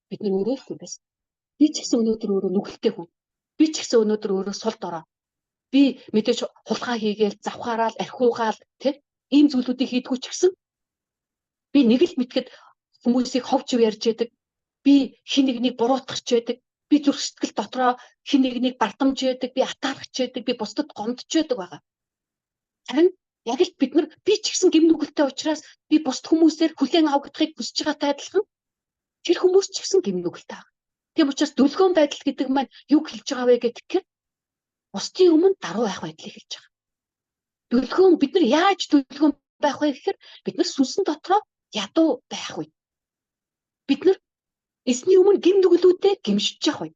Бид нар өөрөө л тийм байсан. Би ч гэсэн өнөөдөр өөрөө нүгэлтэй хүн. Би ч гэсэн өнөөдөр өөрөө сул дорой. Би мэдээж хулгай хийгээл, завхаараал, архиугаал тий ийм зүйлүүдийг хийдгүү ч гэсэн би нэг л мэтгэд хүмүүсийг хов чив ярьж яадаг. Би хин нэгнийг буруутгах ч байдаг. Би зүрх сэтгэл дотроо хин нэгнийг бардамж яадаг, би атаархч яадаг, би бусдад гомдож яадаг байгаа. Харин яг л бид нар би ч гэсэн гэм нүгэлтэй учраас би бусд хүмүүсээр хүлээн авагдахыг хүсэж байгаатай адилхан тэр хүмүүс ч гэсэн гэм нүгэлтэй байгаа. Тийм учраас дүлгөөн байдал гэдэг маань юу хэлж байгаа вэ гэхээр бусдын өмнө даруй байх байдлыг хэлж байгаа. Дүлгөөн бид нар яаж дүлгөөн байх вэ гэхээр бид нар сүнсэн дотроо ядуу байх үе. Бид нар эзний өмнө гэм нүглүүдээ гэмшиж явах үе.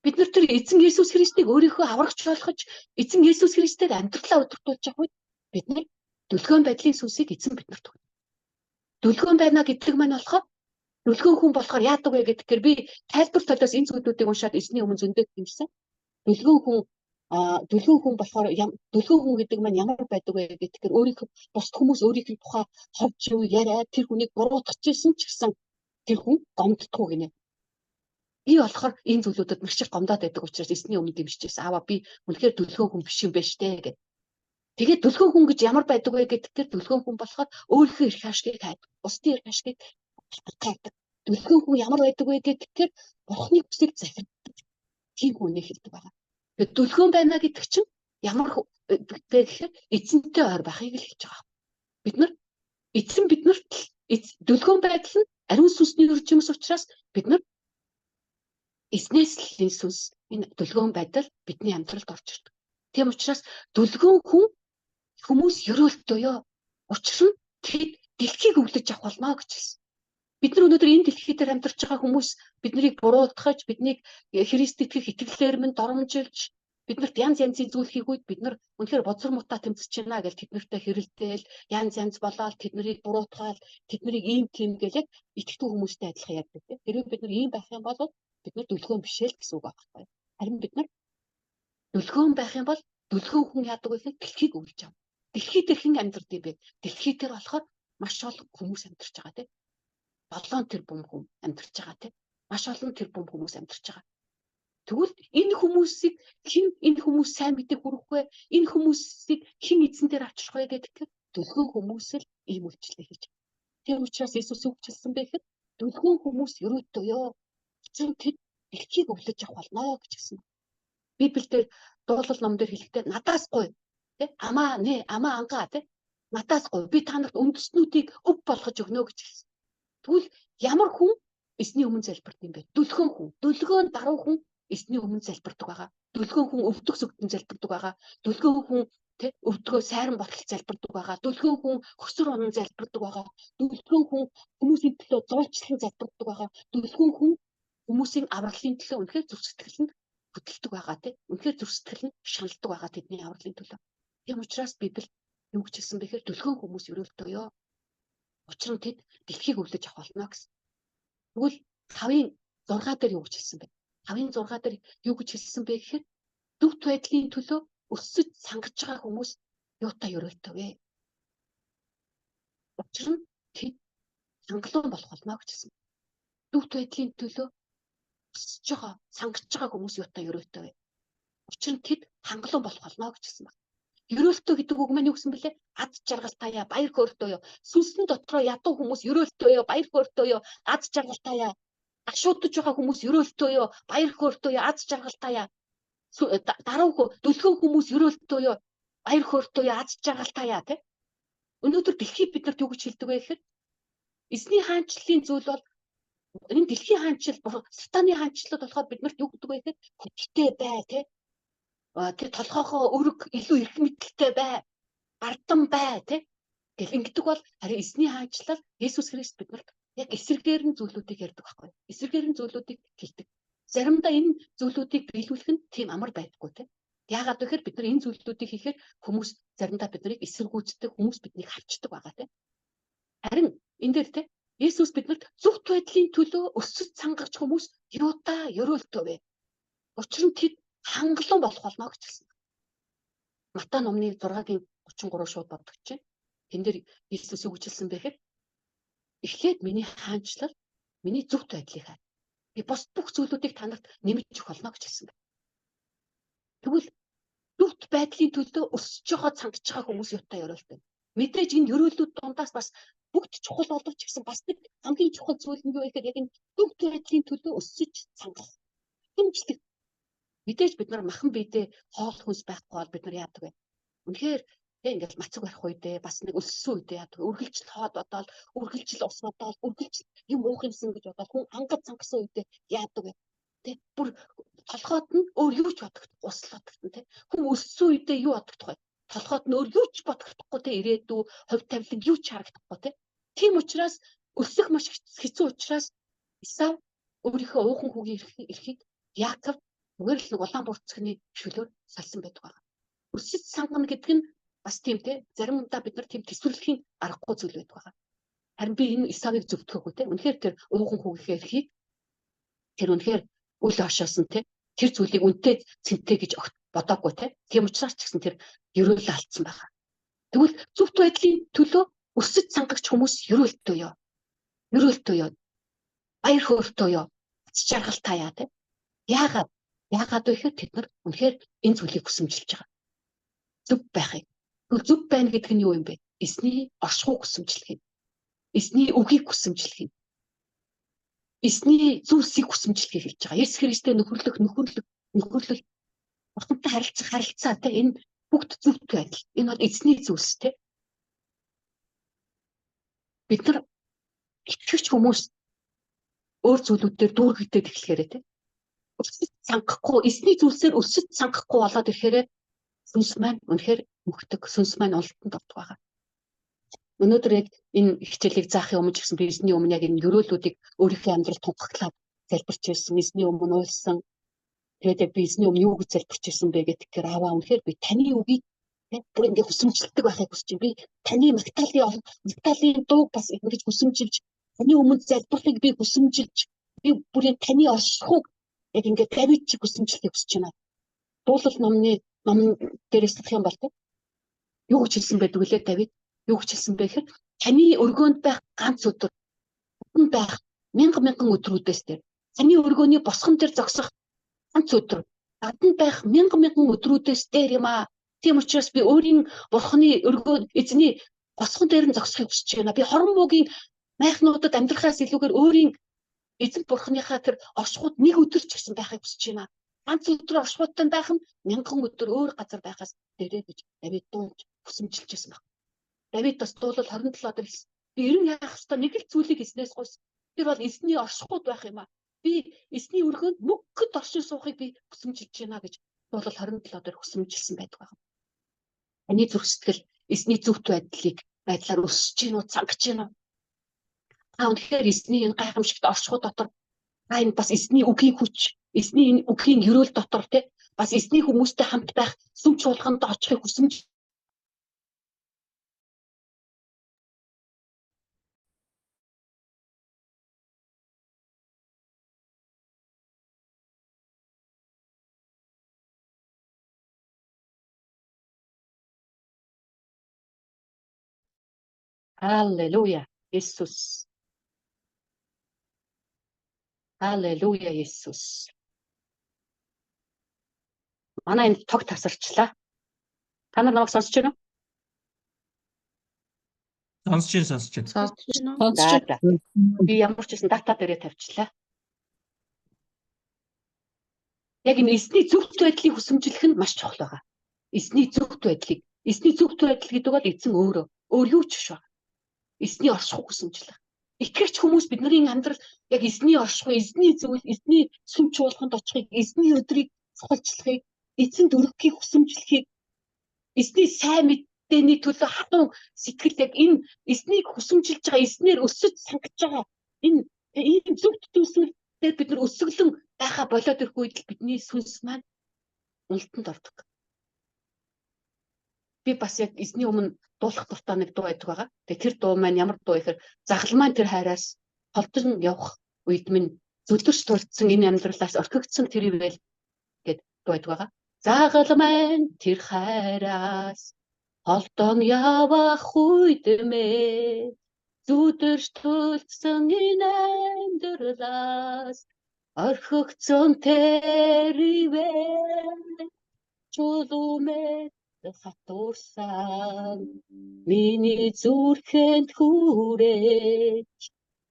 Бид нар тэр эзэн Есүс Христийг өөрийнхөө аврагч болгож эзэн Есүс Христээр амьдралаа удирдуулж явах үед бид нар дүлгөөн байдлын сүнсийг эзэн биднэрт өгнө. Дүлгөөн байна гэдэг маань болохоор дүлгөөн хүн болохоор яадаг вэ гэхээр би тайлбар толиос энэ зүйлүүдийг уншаад эзний өмнө зөндөд гэмсэн. Дүлгөөн хүн дүлгөөн хүн болохоор дүлгөөн хүн гэдэг маань ямар байдаг вэ гэхээр өөрийнх бусд хүмүүс өөрийнх нь тухай ховж юу яриад тэр хүнийг буруутгах ч гэсэн тэр хүн гомддоггүй гинэ. Би болохоор энэ зүйлүүдэд маш их гомдоод байдаг учраас эзний өмнө дэмжижсэн. Аава, би үнэхээр дүлгөөн хүн биш юм байна штэ гэд. Тэгээд дүлгөөн хүн гэж ямар байдаг вэ гэхээр дүлгөөн хүн болохоор өөрийнхөө эрх ашгийг хайдаг. Бусдын эрх ашгийг хайдаг. Дүлгөөн хүн ямар байдаг вэ гэхээр Бурхны хүсийг захирдаг. Тийм хүнийг хэлдэг байгаа. Тэгээд дүлгөөн байна гэдэг чинь ямар вэ гэхээр эзэнтэй ойр байхыг л хэлж байгаа. Бид нар эзэн биднэрт дүлгөөн байдал нь ариун сүнсний үржимс учраас бид нар эзнээс л энэ сүнс, энэ дүлгөөн байдал бидний амьдралд орж ирдэг. Тийм учраас дүлгөөн хүн хүмүүс ерөөлтөө ёо. Учир нь тэд дэлхийг өвлөж авах болно гэж хэлсэн. Бид нар өнөөдөр энэ дэлхий дээр амьдарч байгаа хүмүүс биднийг буруутгаж, биднийг Христ итгэх итгэлээр минь доромжилж, биднэрт янз янзын зүйл хийх үед бид нар үнэхээр бозор мутаа тэмцэж байна гэж тэднэртэй хэрэлдээл, янз янз болоод тэднийг буруутгаал, тэднийг ийм тийм гэл яг итгэдэг хүмүүстэй адилхан ярьдаг тийм. Хэрвээ бид нар ийм байх юм бол бид нар дүлгөөн биш л гэсэн үг байхгүй. Харин бид нар дүлгөөн байх юм бол дүлгөөн хүн яадаг вэ гэхээр дэлхийг өвлөж авна. Дэлхий дээр хэн амьдард юм бэ? Дэлхий дээр болохоор маш олон хүмүүс амьдарч байгаа тийм. 7 тэрбум хүн амьдарч байгаа тийм. Маш олон тэрбум хүмүүс амьдарч байгаа. Тэгвэл энэ хүмүүсийг хэн, энэ хүмүүс сайн мэдээ хүргэх вэ? Энэ хүмүүсийг хэн эзэн дээр авчрах вэ гэдэг дүлгөөн хүмүүс л ийм үйлчлэл хийж байгаа. Тийм учраас Иесус юу гэж хэлсэн бэ гэхэд дүлгөөн хүмүүс ерөөдөө ёо. Эзэн тэд дэлхийг өвлөж авах болно гэж хэлсэн. Библиэлд дуулал ном дээр хэлэхдээ надаас гуй тэ амаа нэ амаа ангаа тэ надаас гуй, би та нарт үндэстнүүдийг өв болгож өгнө гэж хэлсэн. Тэгвэл ямар хүн эзний өмнө залбирд юм бэ? Дүлгөөн хүн, дүлгөөн даруй хүн эзний өмнө залбирдаг байгаа. Дүлгөөн хүн өвдөх сүгдэн залбирдаг байгаа. Дүлгөөн хүн тэ өвдгөө сайран ботл залбирдаг байгаа. Дүлгөөн хүн хөсөр унан залбирдаг байгаа. Дүлгөөн хүн хүмүүсийн төлөө зуулчлан залбирдаг байгаа. Дүлгөөн хүн хүмүүсийн авралын төлөө үнэхээр зүрх сэтгэл нь хөдөлдөг байгаа тий. Үнэхээр зүрх сэтгэл нь шаналдаг байгаа тэдний авралын төлөө. Тийм учраас Библи юу гэж хэлсэн бэ гэхээр дүлгөөн хүмүүс ерөөлтөө ёо. Учир нь тэд дэлхийг өвлөж авах болно гэсэн. Тэгвэл 5-ын 6 дээр юу гэж хэлсэн бэ? 5-ын 6 дээр юу гэж хэлсэн бэ гэхээр зөвхт байдлын төлөө өссөж сангаж байгаа хүмүүс юутай ерөөлтөө вэ? Учир нь тэд хангалуун болох болно гэж хэлсэн. Зөвхт байдлын төлөө өссөж байгаа, сангаж байгаа хүмүүс юутай ерөөлтөө вэ? Учир нь тэд хангалуун болох болно гэж хэлсэн байна. Ерөөлтөө гэдэг үг маань юу гэсэн бэлээ? Ад жаргалтайя, баяр хөөртэй юу. Сүнсэн дотроо ядуу хүмүүс ерөөлтөө юу, баяр хөөртэй юу, ад жаргалтайя. Гашуудж байгаа хүмүүс ерөөлтөө юу, баяр хөөртэй юу, ад жаргалтайя. Даруй дүлгэн хүмүүс ерөөлтөө юу, баяр хөөртэй юу, ад жаргалтайя тий. Өнөөдөр дэлхий биднэрт юу гэж хэлдэг вэ гэхээр эзний хаанчлалын зүйл бол энэ дэлхийн хаанчлал, сатаны хаанчлал болохоор биднэрт юу гэдэг вэ гэхээр хүчтэй бай тий. Тэр толгоохоо өрг, илүү эрх мэдэлтэй бай, бардам бай тий. Гэл ингэдэг бол харин эзний хаанчлал Есүс Христ биднэрт яг эсрэгээр нь зүйлүүдийг ярьдаг байхгүй. Эсрэгээр нь зүйлүүдийг хэлдэг. Заримдаа энэ зүйлүүдийг биелүүлэх нь тийм амар байдаггүй тий. Яагаад гэхээр бид нар энэ зүйлүүдийг хийхээр хүмүүс заримдаа биднийг эсэргүүцдэг, хүмүүс биднийг харчдаг байгаа тий. Харин энэ дээр тий Есүс биднэрт зөвхт байдлын төлөө өсөж сангаж хүмүүс юутаа ерөөлтөө вэ? Учир нь тэд хангалуун болох болно гэж хэлсэн. Матай номны 6-гийн 33 шууд бодогч чинь. Тэн дээр Иесус юу гэж хэлсэн бэ гэхээр эхлээд миний хаанчлал, миний зөвхт байдлыг хай. Би бус бүх зүйлүүдийг та нарт нэмж өгөх болно гэж хэлсэн байна. Тэгвэл зөвхт байдлын төлөө өсөж байгаа цангаж байгаа хүмүүс юутай ёроолтой. Мэдээж энэ ёроолууд дундаас бас бүгд чухал боловч гэсэн бас нэг хамгийн чухал зүйл нь юу вэ гэхээр яг энэ зөвхт байдлын төлөө өсөж цангах. Хэмжлэг. Мэдээж бид нар махан биедээ хоол хүнс байхгүй бол бид нар яадаг вэ? Үнэхээр тэг ингээл мацаг барих үедээ бас нэг өссөн үедээ яадаг. Үргэлжил хоод бодоол, үргэлжил ус бодоол, үргэлжил юм уух юмсан гэж бодоол хүн ангад цангасан үедээ яадаг вэ? Тэ бүр толгойд нь өөр юу ч бодогдохгүй, ус л бодогдно тэ. Хүн өссөн үедээ юу бодогдох вэ? Толгойд нь өөр юу ч бодогдохгүй тэ, ирээдүй, хувь тавилан юу ч харагдахгүй тэ. Тийм учраас өсөх маш хэцүү учраас Исав өөрийнхөө уухан хүүгийн эрхийг Яаков зүгээр л нэг улаан бурцгны шөлөөр салсан байдаг байна. Өсөж сангана гэдэг нь бас тийм те, зарим удаа бид нар тийм төсвөрлөхийн аргагүй зүйл байдаг байна. Харин би энэ Исавыг зөвтгөөгүй те. Үнэхээр тэр уухан хүүгийнхээ эрхийг тэр үнэхээр үл хошоосон те. Тэр зүйлийг үнэтэй цэнтэй гэж огт бодоогүй те. Тийм учраас ч гэсэн тэр ерөөлөө алдсан байгаа. Тэгвэл зөвхт байдлын төлөө өсөж сангагч хүмүүс ерөөлтөө ёо. Ерөөлтөө ёо. Баяр хөөртөө ёо. Жаргал таяа те. Яагаад? Яагаад вэ гэхээр тэд нар үнэхээр энэ зүйлийг хүсэмжилж байгаа. Зөв байхыг. Тэгвэл зөв байна гэдэг нь юу юм бэ? Эзний оршихуйг хүсэмжлэх юм. Эзний үгийг хүсэмжлэх юм. Эзний зүйлсийг хүсэмжлэхийг хэлж байгаа. Есүс Христтэй нөхөрлөх, нөхөрлөх, нөхөрлөл. Бурхантай харилцах, харилцаа те, энэ бүгд зөвхт байдал. Энэ бол эзний зүйлс те. Бид нар итгэгч хүмүүс өөр зүйлүүдээр дүүргэгдээд эхлэхээрээ те. Өсөж цангахгүй, эзний зүйлсээр өсөж цангахгүй болоод ирэхээрээ сүнс маань үнэхээр мөхдөг, сүнс маань уналтанд ордог байгаа. Өнөөдөр яг энэ хичээлийг заахын өмнө ч гэсэн би эзний өмнө яг энэ ерөөлүүдийг өөрийнхөө амьдрал тунхаглаад залбирч ирсэн, эзний өмнө уйлсан. Тэгээд яг би эзний өмнө юу гэж залбирч ирсэн бэ гэхээр аваа үнэхээр би таны үгийг бүр ингэ хүсэмжлдэг байхыг хүсэж байна. Би таны Магдалины дууг бас ингэж хүсэмжилж, таны өмнө залбирахыг би хүсэмжилж, би бүрийн таны оршихуйг яг ингэ Давид чиг хүсэмжлэхийг хүсэж байна. Дуулал номны номон дээрээс сурах юм бол тэ юу гэж хэлсэн байдаг вүлээ Давид? Юу гэж хэлсэн бэ гэхээр таны өргөөнд байх ганц өдөр бүтэн байх мянга мянган өдрүүдээс дээр таны өргөөний босгон дээр зогсох ганц өдөр гадна байх мянга мянган өдрүүдээс дээр юм аа. Тийм учраас би өөрийн бурхны өргөө эзний босгон дээр нь зогсохыг хүсэж байна. Би хорон муугийн майхнуудад амьдрахаас илүүгээр өөрийн эзэн бурхныхаа тэр оршихуйд нэг өдөр ч гэсэн байхыг хүсэж байна. Ганц өдөр оршихуйдтай байх нь мянган өдөр өөр газар байхаас дээрээ гэж Давид дуунд хүсэмжилж байсан баг. Давид бас дуулал 27 дээр хэлсэн. Би ерэн яах ёстой нэг л зүйлийг эзнээс гуйсан. Тэр бол эзний оршихуйд байх юм аа. Би эзний өргөөнд мөнгөд оршин суухыг би хүсэмжилж байна гэж дуулал 27 дээр хүсэмжилсэн байдаг байна. Таны зүрх сэтгэл эзний зөвхт байдлыг байдлаар өсөж гин үү, цангаж гин үү? Та үнэхээр эзний энэ гайхамшигт оршихуй дотор та энэ бас эзний үгийн хүч, эзний энэ үгийн ерөөл дотор те бас эзний хүмүүстэй хамт байх сүм чуулганд очихыг хүсэмж Аллилуйя, Иесус. Аллилуйя, Иесус. Манай энд тог тасарчлаа. Та нар намайг сонсож байна уу? Сонсож байна, сонсож байна. Сонсож байна уу? Би ямар ч гэсэн дата дээрээ тавьчлаа. Яг энэ эзний зөвхт байдлыг хүсэмжлэх нь маш чухал байгаа. Эзний зөвхт байдлыг, эзний зөвхт байдал гэдэг бол эзэн өөрөө, өөр юу ч биш байна. Эзний оршихуй хүсэмжлэх. Итгэгч хүмүүс бидний амьдрал яг эзний оршихуй, эзний зүйл, эзний сүм чуулганд очихыг, эзний өдрийг чухалчлахыг, эзэнд өргөхийг хүсэмжлэхийг, эзний сайн мэдээний төлөө хатуу сэтгэл яг энэ эзнийг хүсэмжилж байгаа, эзнээр өсөж сангаж байгаа энэ ийм зөвхт зүйлсүүдээр бид нар өсөглөн байха болоод ирэх үед л бидний сүнс маань уналтанд ордог. Би бас яг эзний өмнө дуулах дуртай нэг дуу байдаг байгаа. Тэгээ тэр дуу маань ямар дуу гэхээр загал маань тэр хайраас холдон явах үед минь зүлдэрч турцсан энэ амьдралаас орхигдсон тэр ивэл гэд дуу байдаг байгаа. Загал маань тэр хайраас холдон явах үед мэ зүдэрч төлцсөн энэ амьдралаас Орхигдсон тэрвэ чулуумэ хатуурсан миний зүрхэнд хүрэж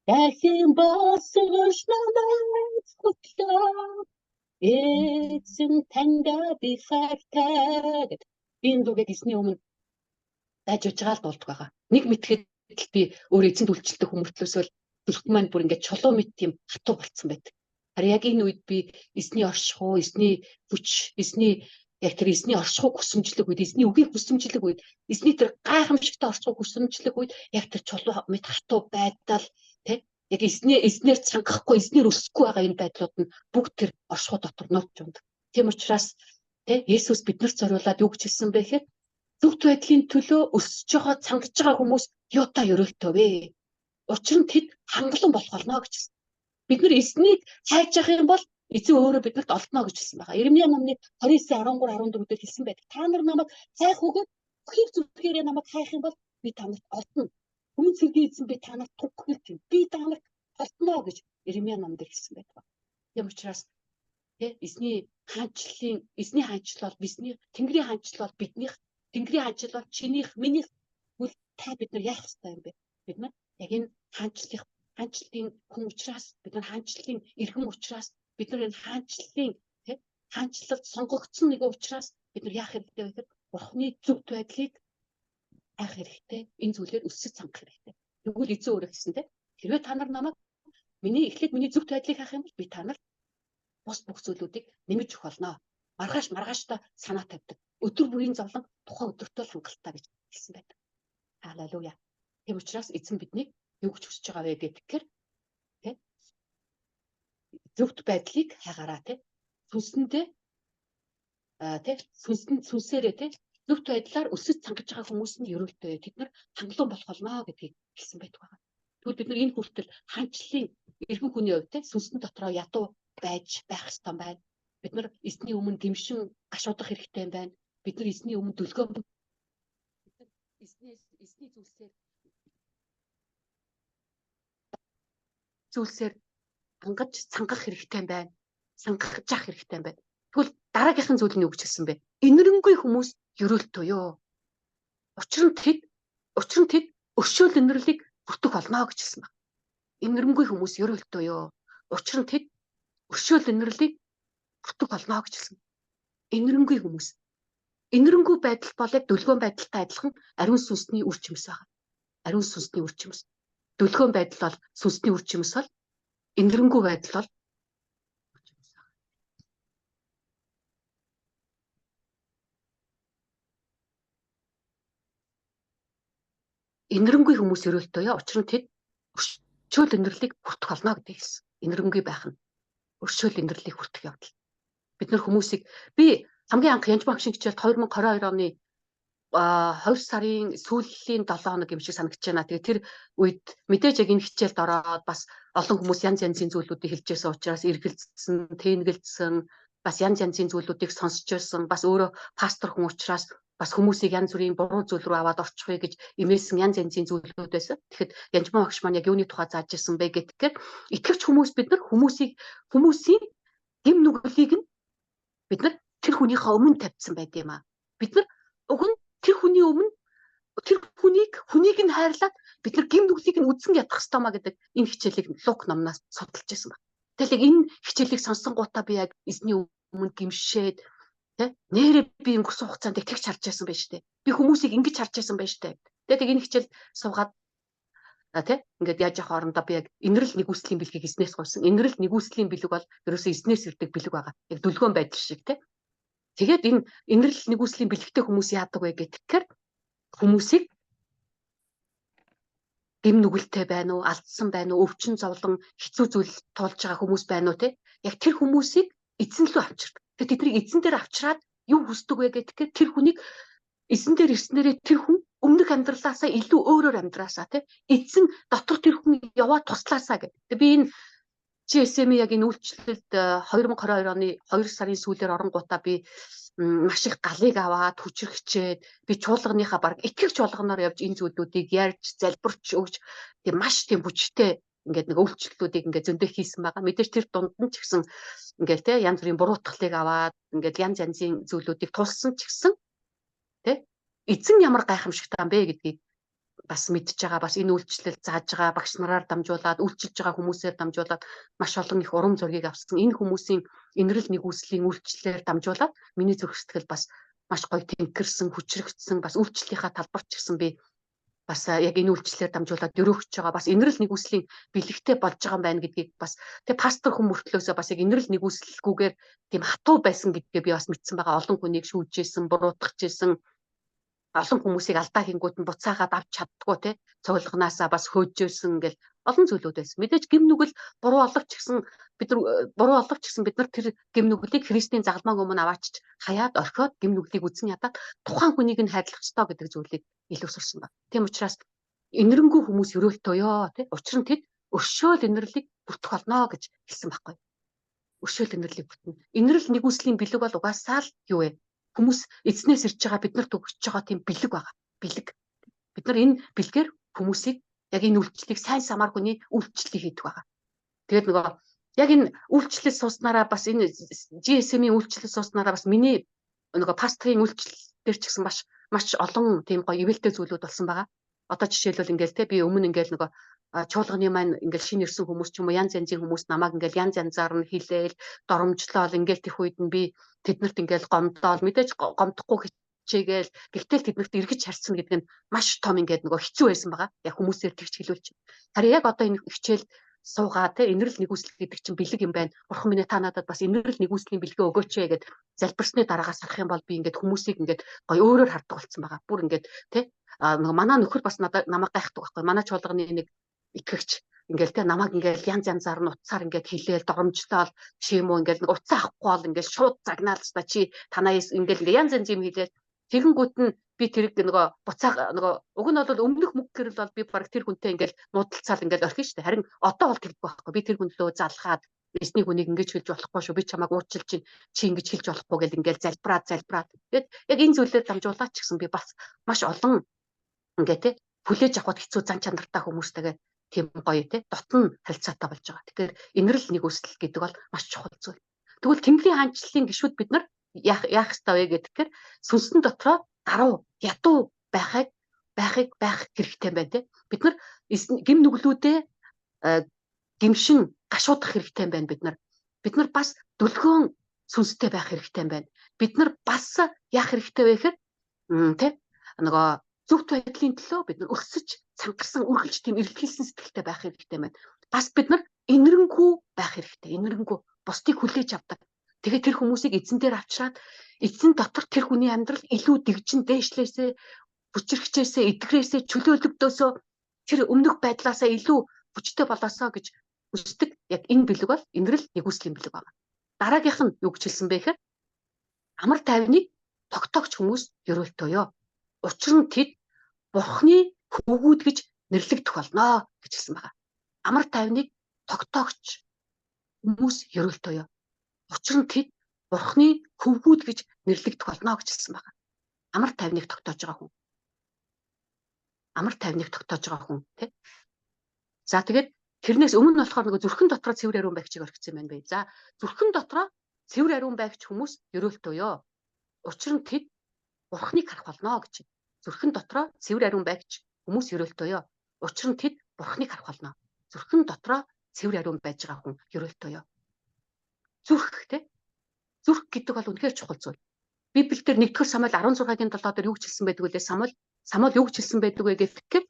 дахин босгош намайг хөтлөө. Эзэн таньда би хайртай гэд. Би энэ дууг эзний өмнө дайж уужгаа л дуулдаг байгаа. Нэг мэтгэхэд л би өөр эзэнд үйлчлдэг хүмүүртлөөсөө зүрх маань бүр ингээд чулуу мэт тийм хатуу болцсон байдаг. Харин яг энэ үед би эзний оршихуу, эзний хүч, эзний яг тэр эзний оршихуу хүсэмжлэг үед, эзний үгийг хүсэмжлэг үед, эзний тэр гайхамшигтай оршихуу хүсэмжлэг үед яг тэр чулуу мэт хатуу байдал тэ яг эзнээр цангахгүй, эзнээр өсөхгүй байгаа энэ байдлууд нь бүгд тэр оршихуу дотор нууц ундаг. Тийм учраас тэ Есүс биднэрт зориулаад юу гэж хэлсэн бэ гэхээр зөвхт байдлын төлөө өсөж байгаа, цангаж байгаа хүмүүс юутай ерөөлтөө вэ? Учир нь тэд хангалуун болох болно гэж хэлсэн. Бид нар эзнийг хайж явах юм бол эзэн өөрөө биднэрт олдно гэж хэлсэн байгаа. Иремья номны 29:13 14 дээр хэлсэн байдаг. Та нар намайг хайх өгөөд бүхий зүрхээрээ намайг хайх юм бол би та нарт олдно. Хүмүүн цэргийн эзэн би та нарт туг хэлж юм. Би та нарт олдно гэж Иремья ном дээр хэлсэн байдаг. Тийм учраас тэ эзний хаанчлалын эзний хаанчлал бол бидний Тэнгэрийн хаанчлал бол биднийх, Тэнгэрийн хаанчлал бол чинийх, минийх. Тэгвэл та бид нар яах ёстой юм бэ? Бид нар яг энэ хаанчлалын хүн учраас, бид нар хаанчлалын иргэн учраас, бид нар энэ хаанчлалын тэ хаанчлалд сонгогдсон нэгэн учраас бид нар яах хэрэгтэй вэ гэхээр Бурхны зөвхт байдлыг хайх хэрэгтэй. Энэ зүйлээр өсөж цангах хэрэгтэй. Тэгвэл эзэн өөрөө хэлсэн тэ хэрвээ та нар намайг миний эхлээд миний зөвхт байдлыг хайх юм бол би та нарт бус бүх зүйлүүдийг нэмж өгөх болно. Маргааш маргааштай санаа тавьдаг. Өдөр бүрийн зовлон тухайн өдөртөө л хангалттай гэж хэлсэн байдаг. Халелуя. Тийм учраас эзэн биднийг юу гэж хүсэж байгаа вэ гэхээр тэ зөвхт байдлыг хайгаараа тэ сүнсэндээ тэ сүнсэн сүнсээрээ тэ зөвхт байдлаар өсөж цангаж байгаа хүмүүс нь ерөөлтэй. Тэд нар хангалуун болох болно гэдгийг хэлсэн байдаг байна. Тэгвэл бид нар энэ хүртэл хаанчлалын эргэн хүний хувьд тэ сүнсэн дотроо ядуу байж байх ёстой байна. Бид нар эзний өмнө гимшин гашуудах хэрэгтэй байна. Бид нар эзний өмнө дүлгөөн бид нар эзний зүйлсээр хангаж цангах хэрэгтэй байна. Цангаж явах хэрэгтэй байна. Тэгвэл дараагийнхан зүйл нь юу гэж хэлсэн бэ? Инэрэнгүй хүмүүс ерөөлтөө ёо. Учир нь тэд өршөөл инэрлийг хүртэх болно гэж хэлсэн байна. Инэрэнгүй хүмүүс ерөөлтөө ёо. Учир нь тэд өршөөл инэрлийг хүртэх болно гэж хэлсэн. Инэрэнгүй хүмүүс. Инэрэнгүй байдал бол яг дүлгөөн байдалтай адилхан ариун сүнсний үр чимс байна. Ариун сүнсний үр чимс. Дүлгөөн байдал бол сүнсний үр чимс бол инэрэнгүй байдал бол үр чимс байна. Инэрэнгүй хүмүүс ерөөлтөө яа. Учир нь тэд өршөөл инэрлийг хүртэх болно гэдэг хэлсэн. Инэрэнгүй байх нь өршөөл инэрлийг хүртэх явдал. Бид нар хүмүүсийг би хамгийн анх Янж багшийн хичээлд 2022 оны 2 сарын сүүлийн 7 хоног юм шиг санагдаж байна. Тэгээ тэр үед мэдээж яг энэ хичээлд ороод бас олон хүмүүс янз янзын зүйлүүдийг хэлж байсан учраас эргэлзсэн, тэнгэлзсэн, бас янз янзын зүйлүүдийг сонсч байсан. Бас өөрөө пастор хүн учраас бас хүмүүсийг янз бүрийн буруу зүйл рүү аваад орчихъя гэж имээсэн янз янзын зүйлүүд байсан. Тэгэхэд Янжмаа багш маань яг юуны тухай зааж ирсэн бэ гэхээр итгэвч хүмүүс бид нар хүмүүсийн гэм нүглийг нь бид нар тэр хүнийхээ өмнө тавьсан байд юм аа. Бид нар уг нь тэр хүний өмнө тэр хүнийг нь хайрлаад бид нар гэм нүглийг нь үзэн ядах ёстой маа гэдэг энэ хичээлийг Лук номноос судалж байсан байна. Тэгэл яг энэ хичээлийг сонсон гутаа би яг эзний өмнө гимшээд тэ нэрээ би өнгөрсөн хугацаанд тэгж харж байсан байж тээ. Би хүмүүсийг ингэж харж байсан байж тээ. Тэгээд яг энэ хичээл суугаад тэ ингээд яаж явах орондоо би яг инэрл нэгүслийн бэлгийг эзнээс гуйсан. Инэрл нэгүслийн бэлэг бол ерөөсөө эзнээс ирдэг бэлэг байгаа. Яг дүлгөөн байдал шиг тэ. Тэгээд энэ инэрл нэгүслийн бэлэгтэй хүмүүс яадаг вэ гэхээр хүмүүсийг гэм нүгэлтэй байна уу, алдсан байна уу, өвчин зовлон, хэцүү зүйл туулж байгаа хүмүүс байна уу те. Яг тэр хүмүүсийг эзэн лүү авчирдаг. Тэгээд тэднийг эзэн дээр авчираад юу хүсдэг вэ гэхээр тэр хүнийг эзэн дээр ирснээрээ тэр хүн өмнөх амьдралаасаа илүү өөрөөр амьдраасаа те. Эзэн дотор тэр хүн яваад туслаасаа гэдэг. Тэгээд би энэ GSM-ийн яг энэ үйлчлэлд 2022 оны 2 сарын сүүлээр оронгуудаа би маш их галыг аваад хүчрхчээд би чуулганыхаа баг итгэгч болгоноор явж энэ зүйлүүдийг ярьж залбирч өгч тийм маш тийм хүчтэй Ингээд нэг үйлчлэлүүдийг ингээд зөндөө хийсэн байгаа. Мэдээж тэр дунд нь ч гэсэн ингээд те янз бүрийн буруутгалыг аваад ингээд янз янзын зүйлүүдийг тулсан ч гэсэн те эзэн ямар гайхамшигтай юм бэ гэдгийг бас мэдж байгаа, бас энэ үйлчлэл зааж байгаа багш нараар дамжуулаад, үйлчилж байгаа хүмүүсээр дамжуулаад маш олон их урам зоригийг авсан. Энэ хүмүүсийн инэрл нэгүслийн үйлчлэлээр дамжуулаад миний зүрх сэтгэл бас маш гоё тэнхэрсэн, хүчрэгдсэн, бас үйлчлэлийнхаа талбарт ч гэсэн би бас яг энэ үйлчлэлээр дамжуулаад өрөөгч байгаа, бас инэрл нэгүслийн бэлэгтэй болж байгаа юм байна гэдгийг бас тэг пастор хүн мөртлөөсөө бас яг инэрл нэгүслгүйгээр тийм хатуу байсан гэдгээ би бас мэдсэн байгаа. Олон хүнийг шүүжсэн, буруутгажсэн, олон хүмүүсийг алдаа хийнгүүт нь буцаагаад авч чаддгүй те цугланаасаа бас хөөжөөсөн гэл олон зүйлүүд байсан. Мэдээж гим нүгэл буруу оловч гэсэн бид нар буруу оловч гэсэн бид нар тэр гим нүглийг Христийн загалмааг өмнө аваачиж хаяад орхиод гим нүглийг үзэн ядаад тухайн хүнийг нь хайрлах ёстой гэдэг зүйлийг илүү сурсан байна. Тийм учраас инэрэнгүй хүмүүс ерөөлтөө ёо тий. Учир нь тэд өршөөл инэрлийг бүртгэх болно гэж хэлсэн байхгүй. Өршөөл инэрлийг бүтнэ. Инэрл нэгүслийн бэлэг бол угаасаа л юу вэ? Хүмүүс эзнээс ирж байгаа, биднэрт өгч байгаа тийм бэлэг байгаа. Бэлэг. Бид нар энэ бэлгээр хүмүүсийг яг энэ үйлчлэлийг сайн самар хүний үйлчлэлийг хийдэг байгаа. Тэгээд нөгөө яг энэ үйлчлэл сууснараа бас энэ GSM-ийн үйлчлэл сууснараа бас миний нөгөө пастрын үйлчлэл дээр ч гэсэн маш маш олон тийм гоё ивэлтэй зүйлүүд болсон байгаа. Одоо жишээлбэл ингээл те би өмнө ингээл нөгөө чуулганы маань ингээл шинэ ирсэн хүмүүс ч юм уу янз янзын хүмүүс намайг ингээл янз янзаар нь хилээл доромжлоол ингээл тех үед нь би тэднэрт ингээл гомдоол, мэдээж гомдохгүй хичээгээл, гэхдээ тэднэрт эргэж харьцна гэдэг нь маш том ингээд нөгөө хэцүү байсан байгаа. Яг хүмүүсээр тэгч хэлүүлж. Харин яг одоо энэ хичээл суугаа те инэрл нэгүсэл гэдэг чинь бэлэг юм байна. Бурхан минь та надад бас инэрл нэгүслийн бэлгээ өгөөч ээ гэд залбирсны дараагаас харах юм бол би ингээд хүмүүсийг ингээд гоё өөрөөр хардаг болсон байгаа. Бүр ингээд те нөгөө манай нөхөр бас надад намайг гайхдаг байхгүй. Манай чуулганы нэг итгэгч ингээл те намайг ингээл янз янзаар нь утсаар ингээд хилээл доромжлоол чи юм уу ингээл нэг утсаа авахгүй бол ингээл шууд загнаал та чи танаа ингээл ингээ янз янз юм хилээл тэгэнгүүт нь би тэрэг нөгөө буцаа нөгөө уг нь бол өмнөх мөнгө гэрэл бол би баг тэр хүнтэй ингээл муудалцаал ингээл орхино шүү дээ. Харин одоо бол тэгдэг байхгүй. Би тэр хүн лөө залхаад эзний хүнийг ингэж хэлж болохгүй шүү. Би чамайг уучлж чинь, чи ингэж хэлж болохгүй гэл ингээл залбираад залбираад. Тэгээд яг энэ зүйлээр дамжуулаад ч гэсэн би бас маш олон ингээ те хүлээж авахд хэцүү зан чанартай хүмүүстэйгээ тийм гоё те дотн харилцаатай болж байгаа. Тэгэхээр инэрл нэгүсэл гэдэг бол маш чухал зүйл. Тэгвэл Тэнгэрийн хаанчлалын гишүүд бид нар яах яах ёстой вэ гэхээр сүнсэн дотроо даруй ядуу байхыг байхыг байх хэрэгтэй юм байна те. Бид нар гим нүглүүдээ гимшин гашуудах хэрэгтэй юм байна бид нар. Бид нар бас дүлгөөн сүнстэй байх хэрэгтэй юм байна. Бид нар бас яах хэрэгтэй вэ гэхээр тэ нөгөө зөвхт байдлын төлөө бид нар өсөж цангарсан үргэлж тийм эргэлхийлсэн сэтгэлтэй байх хэрэгтэй байна. Бас бид нар инэрэнгүй байх хэрэгтэй. Инэрэнгүй бусдыг хүлээж авдаг. Тэгээ тэр хүмүүсийг эзэн дээр авчираад эзэн дотор тэр хүний амьдрал илүү дэгжин дээшлээсээ, хүчрхчээсээ, эдгэрээсээ, чөлөөлөгдөөсөө, тэр өмнөх байдлаасаа илүү хүчтэй болоосоо гэж хүсдэг. Яг энэ бэлэг бол инэрл нэгүслийн бэлэг байна. Дараагийнх нь юу гэж хэлсэн бэ гэхээр амар тайвныг тогтоогч хүмүүс ерөөлтөө ёо. Учир нь тэд Бурхны хөвгүүд гэж нэрлэгдэх болно гэж хэлсэн байгаа. Амар тайвныг тогтоогч хүмүүс ерөөлтөө ёо. Учир нь тэд Бурхны хөвгүүд гэж нэрлэгдэх болно гэж хэлсэн байгаа. Амар тайвныг тогтоож байгаа хүн. Амар тайвныг тогтоож байгаа хүн тий. За тэгээд тэрнээс өмнө нь болохоор нөгөө зүрхэн дотроо цэвэр ариун байгчийг орхисон юм байна бэ. За зүрхэн дотроо цэвэр ариун байгч хүмүүс ерөөлтөө ёо. Учир нь тэд Бурхныг харах болно гэж. Зүрхэн дотроо цэвэр ариун байгч хүмүүс ерөөлтөө ёо. Учир нь тэд Бурхныг харах болно. Зүрхэн дотроо цэвэр ариун байж байгаа хүн ерөөлтөө ёо. Зүрх тий. Зүрх гэдэг бол үнэхээр чухал зүйл. Библиэлд 1-р Самуэль 16-гийн 7 дээр юу гэж хэлсэн байдаг вүлээ? Самуэль Самуэль юу гэж хэлсэн байдаг вэ гэхээр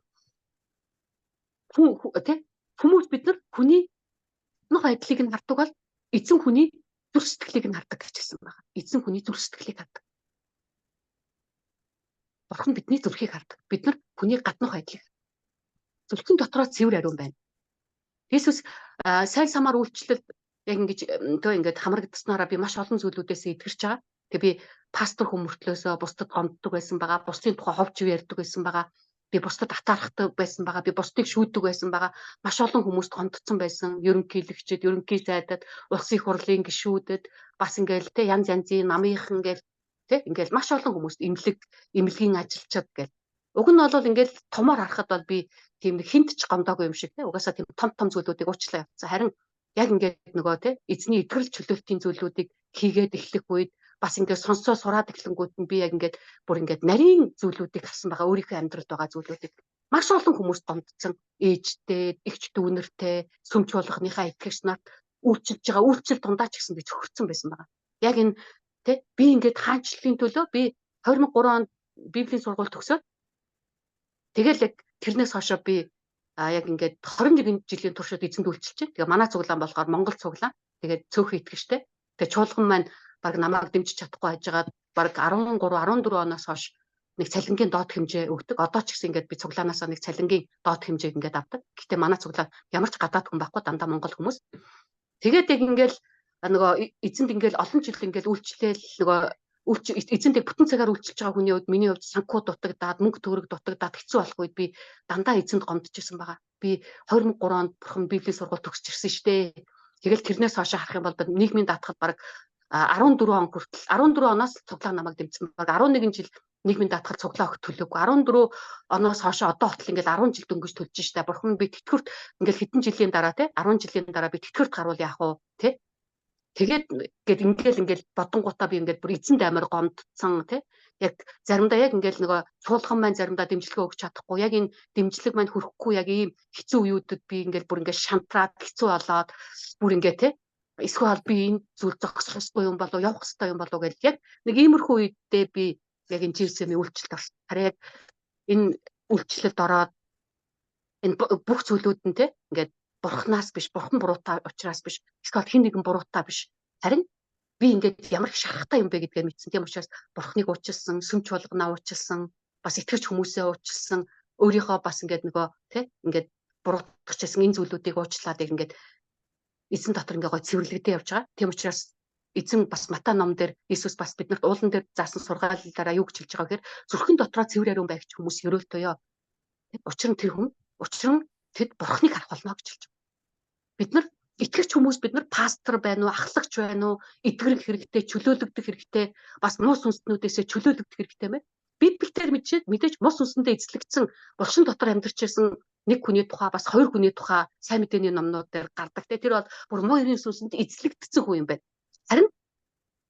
хүн тий хүмүүс бид нар хүний нөх байдлыг нь хардаг бол эзэн хүний зүрх сэтгэлийг нь хардаг гэж хэлсэн байна. Эзэн хүний зүрх сэтгэлийг хардаг. Бурхан бидний зүрхийг хардаг. Бид нар хүний гаднах байдлыг. Зүрхэн дотроо цэвэр ариун байна. Есүс сайн самар үйлчлэл яг ингэж төө ингээд хамрагдсанараа би маш олон зүйлүүдээс эдгэрч байгаа. Тэгээ би пастор хүн мөртлөөсөө бусдад гомддог байсан байгаа. Бусдын тухай ховж ярьдаг байсан байгаа. Би бусдад атаархдаг байсан байгаа. Би бусдыг шүүдэг байсан байгаа. Маш олон хүмүүст гомдсон байсан. Ерөнхийлөгчд, ерөнхий сайдад, улсын их хурлын гишүүдэд бас ингээл те янз янзын намынхан ингээл те ингээл маш олон хүмүүст имлэг, имлэгийн ажилчид гэл. Уг нь бол ингээл томоор харахад бол би тийм нэг хинт ч гомдоогүй юм шиг те угаасаа тийм том том зүйлүүдийг уучлаа явцсан. Харин яг ингээд нөгөө те эзний итгэл чөлөөлтийн зүйлүүдийг хийгээд эхлэх үед бас ингээд сонсоо сураад эхлэнгүүт нь би яг ингээд бүр ингээд нарийн зүйлүүдийг харсан байгаа, өөрийнхөө амьдралд байгаа зүйлүүдийг. Маш олон хүмүүс гомдсон, ээжтэй, эгч дүүнертэй, сүм чуулганыхаа итгэгч нарт үйлчилж байгаа үйлчлэл дундаа ч гэсэн би цөхөрсөн байсан байгаа. Яг энэ те би ингээд хаанчлалын төлөө би 2003 онд Библийн сургууль төгсөөд тэгэл яг тэрнээс хойшоо би яг ингээд 21 жилийн туршид эзэнд үйлчилж байна. Тэгээ манай цуглаан болохоор Монгол цуглаан. Тэгээд цөөхөн итгэжтэй. Тэгээ чуулган маань баг намайг дэмжиж чадахгүй хайжгаад баг 13 14 оноос хойш нэг цалингийн доод хэмжээ өгдөг. Одоо ч гэсэн ингээд би цуглаанаасаа нэг цалингийн доод хэмжээг ингээд авдаг. Гэтэ манай цуглаан ямар ч гадаад хүн байхгүй, дандаа монгол хүмүүс. Тэгээд яг ингээд нөгөө эзэнд ингээд олон жил ингээд үйлчлээл нөгөө эзэнд бүтэн цагаар үйлчилж байгаа хүний хувьд миний хувьд санхүү дутагдаад, мөнгө төгрөг дутагдаад хэцүү болох үед би дандаа эзэнд гомдчихсан байгаа. Би 2003 онд бурхан Библийн сургууль төгсч ирсэн шүү дээ. Тэгэл тэрнээс хойш харах юм бол нийгмийн даатгал баг 14 он хүртэл 14 оноос цуглаан намайг дэмжсэн. Баг 11 жил нийгмийн даатгал цуглаа өгөх төлөөгүй. 14 оноос хойш одоо хотол ингээл 10 жил дөнгөж төлж штэ. Бурхан би тэтгэврт ингээл хэдэн жилийн дараа те 10 жилийн дараа би тэтгэврт гарвал яах вэ те. Тэгээд гээд ингээл ингээл бодонгуудаа би ингээд бүр эзэнд амар гомдсон те. Яг заримдаа яг ингээл нөгөө чуулган маань заримдаа дэмжлэгээ өгч чадахгүй, яг энэ дэмжлэг маань хүрэхгүй яг ийм хэцүү үеүүдэд би ингээл бүр ингээд шантраад хэцүү болоод бүр ингээд те эсвэл би энэ зүйл зогсох ёсгүй юм болов, явах ёстой юм болов гэж яг нэг иймэрхүү үедээ би яг энэ GSM-ийн үйлчлэлд орсон. Харин яг энэ үйлчлэлд ороод энэ бүх зүйлүүд нь те ингээд бурхнаас биш, бурхан буруутай учраас биш, эсвэл хэн нэгэн буруутай биш. Харин би ингээд ямар их шарахтай юм бэ гэдгээ мэдсэн. Тийм учраас бурхныг уучлсан, сүм чуулганаа уучлсан, бас итгэгч хүмүүсээ уучлсан, өөрийнхөө бас ингээд нөгөө те ингээд буруутгах энэ зүйлүүдийг уучлаад яг ингээд эзэн дотор ингээ гой цэвэрлэгдээ явж байгаа. Тийм учраас эзэн бас Матай ном дээр Иесус бас биднэрт уулан дээр заасан сургааллаараа юу гэж хэлж байгаа гэхээр зүрхэн дотроо цэвэр ариун байгч хүмүүс ерөөлтөё. Учир нь тэр хүн, учир нь тэд бурхныг харах болно гэж хэлж байгаа. Бид нар итгэгч хүмүүс, бид нар пастор байна уу, ахлагч байна уу, итгэрэх хэрэгтэй, чөлөөлөгдөх хэрэгтэй, бас муу сүнснүүдээсээ чөлөөлөгдөх хэрэгтэй мэ. Библиэлд мэдээж муу сүнсэндээ эзлэгдсэн булшин дотор амьдарч байсан нэг хүний тухай, бас хоёр хүний тухай сайн мэдээний номнууд дээр гардаг. Тэр бол бүр муу ерийн сүнсэнд эзлэгдсэн хүн юм байна. Харин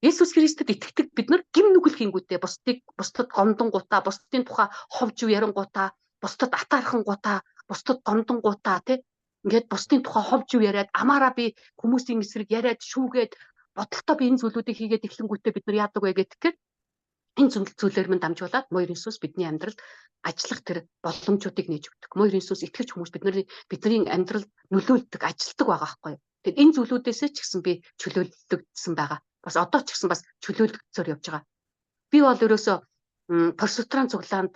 Есүс Христэд итгэдэг бид нар гим нүгэл хийнгүүтээ бусдад гомдонгуудаа, бусдын тухай ховж ярингуудаа, бусдад атаархангуудаа, бусдад гомдонгуудаа тий ингээд бусдын тухай ховж яриад амаараа би хүмүүсийн эсрэг яриад шүүгээд бодолтой би энэ зүйлүүдийг хийгээд эхлэнгүүтээ бид нар яадаг вэ гэхээр энэ зүйлээр минь дамжуулаад муу Иесус бидний амьдралд ажиллах тэр боломжуудыг нээж өгдөг. Муу Иесус итгэж хүмүүс бидний амьдралд нөлөөлдөг, ажилтдаг байгаа байхгүй юу. Тэгэхээр энэ зүйлүүдээсээ ч гэсэн би чөлөөлөгдсөн байгаа. Бас одоо ч гэсэн бас чөлөөлөгдсөөр явж байгаа. Би бол ерөөсөө Порсутран цуглаанд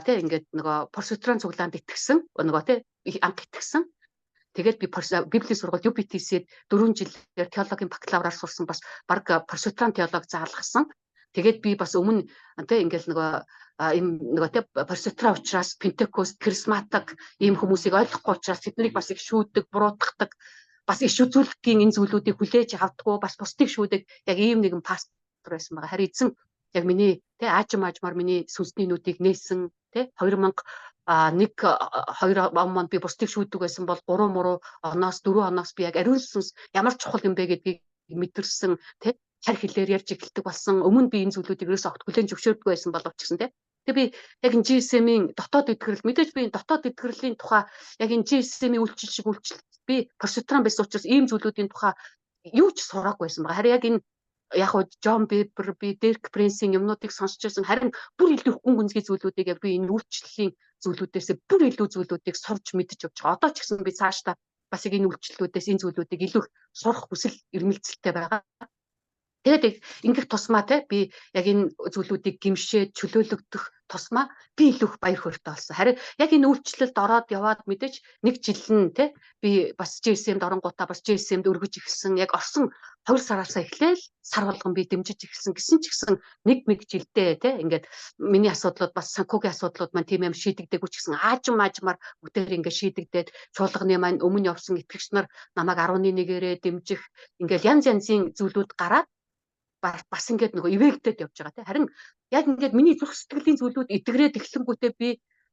тий ингээд нөгөө Порсутран цуглаанд итгэсэн, нөгөө тий анх итгэсэн. Тэгээд би Библийн сургууль UPTC-д 4 жилээр теологийн бакалавраар сурсан, бас баг Порсутран теолог заалгасан. Тэгээд би бас өмнө тий ингээл нөгөө им нөгөө тий Порсутра учраас Пентекост, харизматик ийм хүмүүсийг ойлгохгүй учраас тэднийг бас их шүүдэг, буруутгадаг, бас иш үзүүлэлтийн энэ зүйлүүдийг хүлээж авдаггүй, бас бусдыг шүүдэг яг ийм нэгэн пастор байсан байгаа. Харин эзэн яг миний тий аажим аажмаар миний сүнсний нүдийг нээсэн тий 2001 2 он би бусдыг шүүдэг байсан бол 3 муруу оноос 4 оноос би яг ариун сүнс ямар чухал юм бэ гэдгийг мэдэрсэн тий хар хэлээр ярьж эхэлдэг болсон. Өмнө би энэ зүйлүүдийг ерөөсөө огт хүлээн зөвшөөрдөггүй байсан боловч гэсэн тий. Тэгээ би яг энэ GSM-ийн дотоод эдгэрэл мэдээж би энэ дотоод эдгэрлийн тухай яг энэ GSM-ийн үйлчлэл шиг үйлчлэл би Порсутран байсан учраас ийм зүйлүүдийн тухай юу ч сураагүй байсан байгаа. Харин яг энэ яг хуу Джон Бибер, би Дерк Принсийн юмнуудыг сонсч байсан. Харин бүр илүү гүн гүнзгий зүйлүүдийг яг би энэ үйлчлэлийн зүйлүүдээс бүр илүү зүйлүүдийг сурч мэдэж явж байгаа. Одоо ч гэсэн би цаашдаа бас яг энэ үйлчлэлүүдээс энэ зүйлүүдийг илүү сурах хүсэл эрмэлзэлтэй байгаа. Тэгээд ингэх тусмаа те би яг энэ зүйлүүдийг гимшээд чөлөөлөгдөх тусмаа би илүү их баяр хөөртэй болсон. Харин яг энэ үйлчлэлд ороод яваад мэдээж нэг жил нь те би бас GSM-д оронгуудаа бас GSM-д өргөж эхэлсэн. Яг орсон 2 сараасаа эхлээл сар болгон би дэмжиж эхэлсэн гэсэн ч гэсэн нэг нэг жилдээ те ингээд миний асуудлууд бас санхүүгийн асуудлууд маань тийм юм шийдэгдээгүй ч гэсэн аажим аажмаар бүгдээр ингээд шийдэгдээд чуулганы маань өмнө явсан итгэгч нар намайг 11-ээрээ дэмжих ингээд янз янзын зүйлүүд гараад Бас ингээд нөгөө ивэгдэд явж байгаа, тий. Харин яг ингээд миний зүрх сэтгэлийн зүйлүүд эдгрээд эхлэнгүүтээ би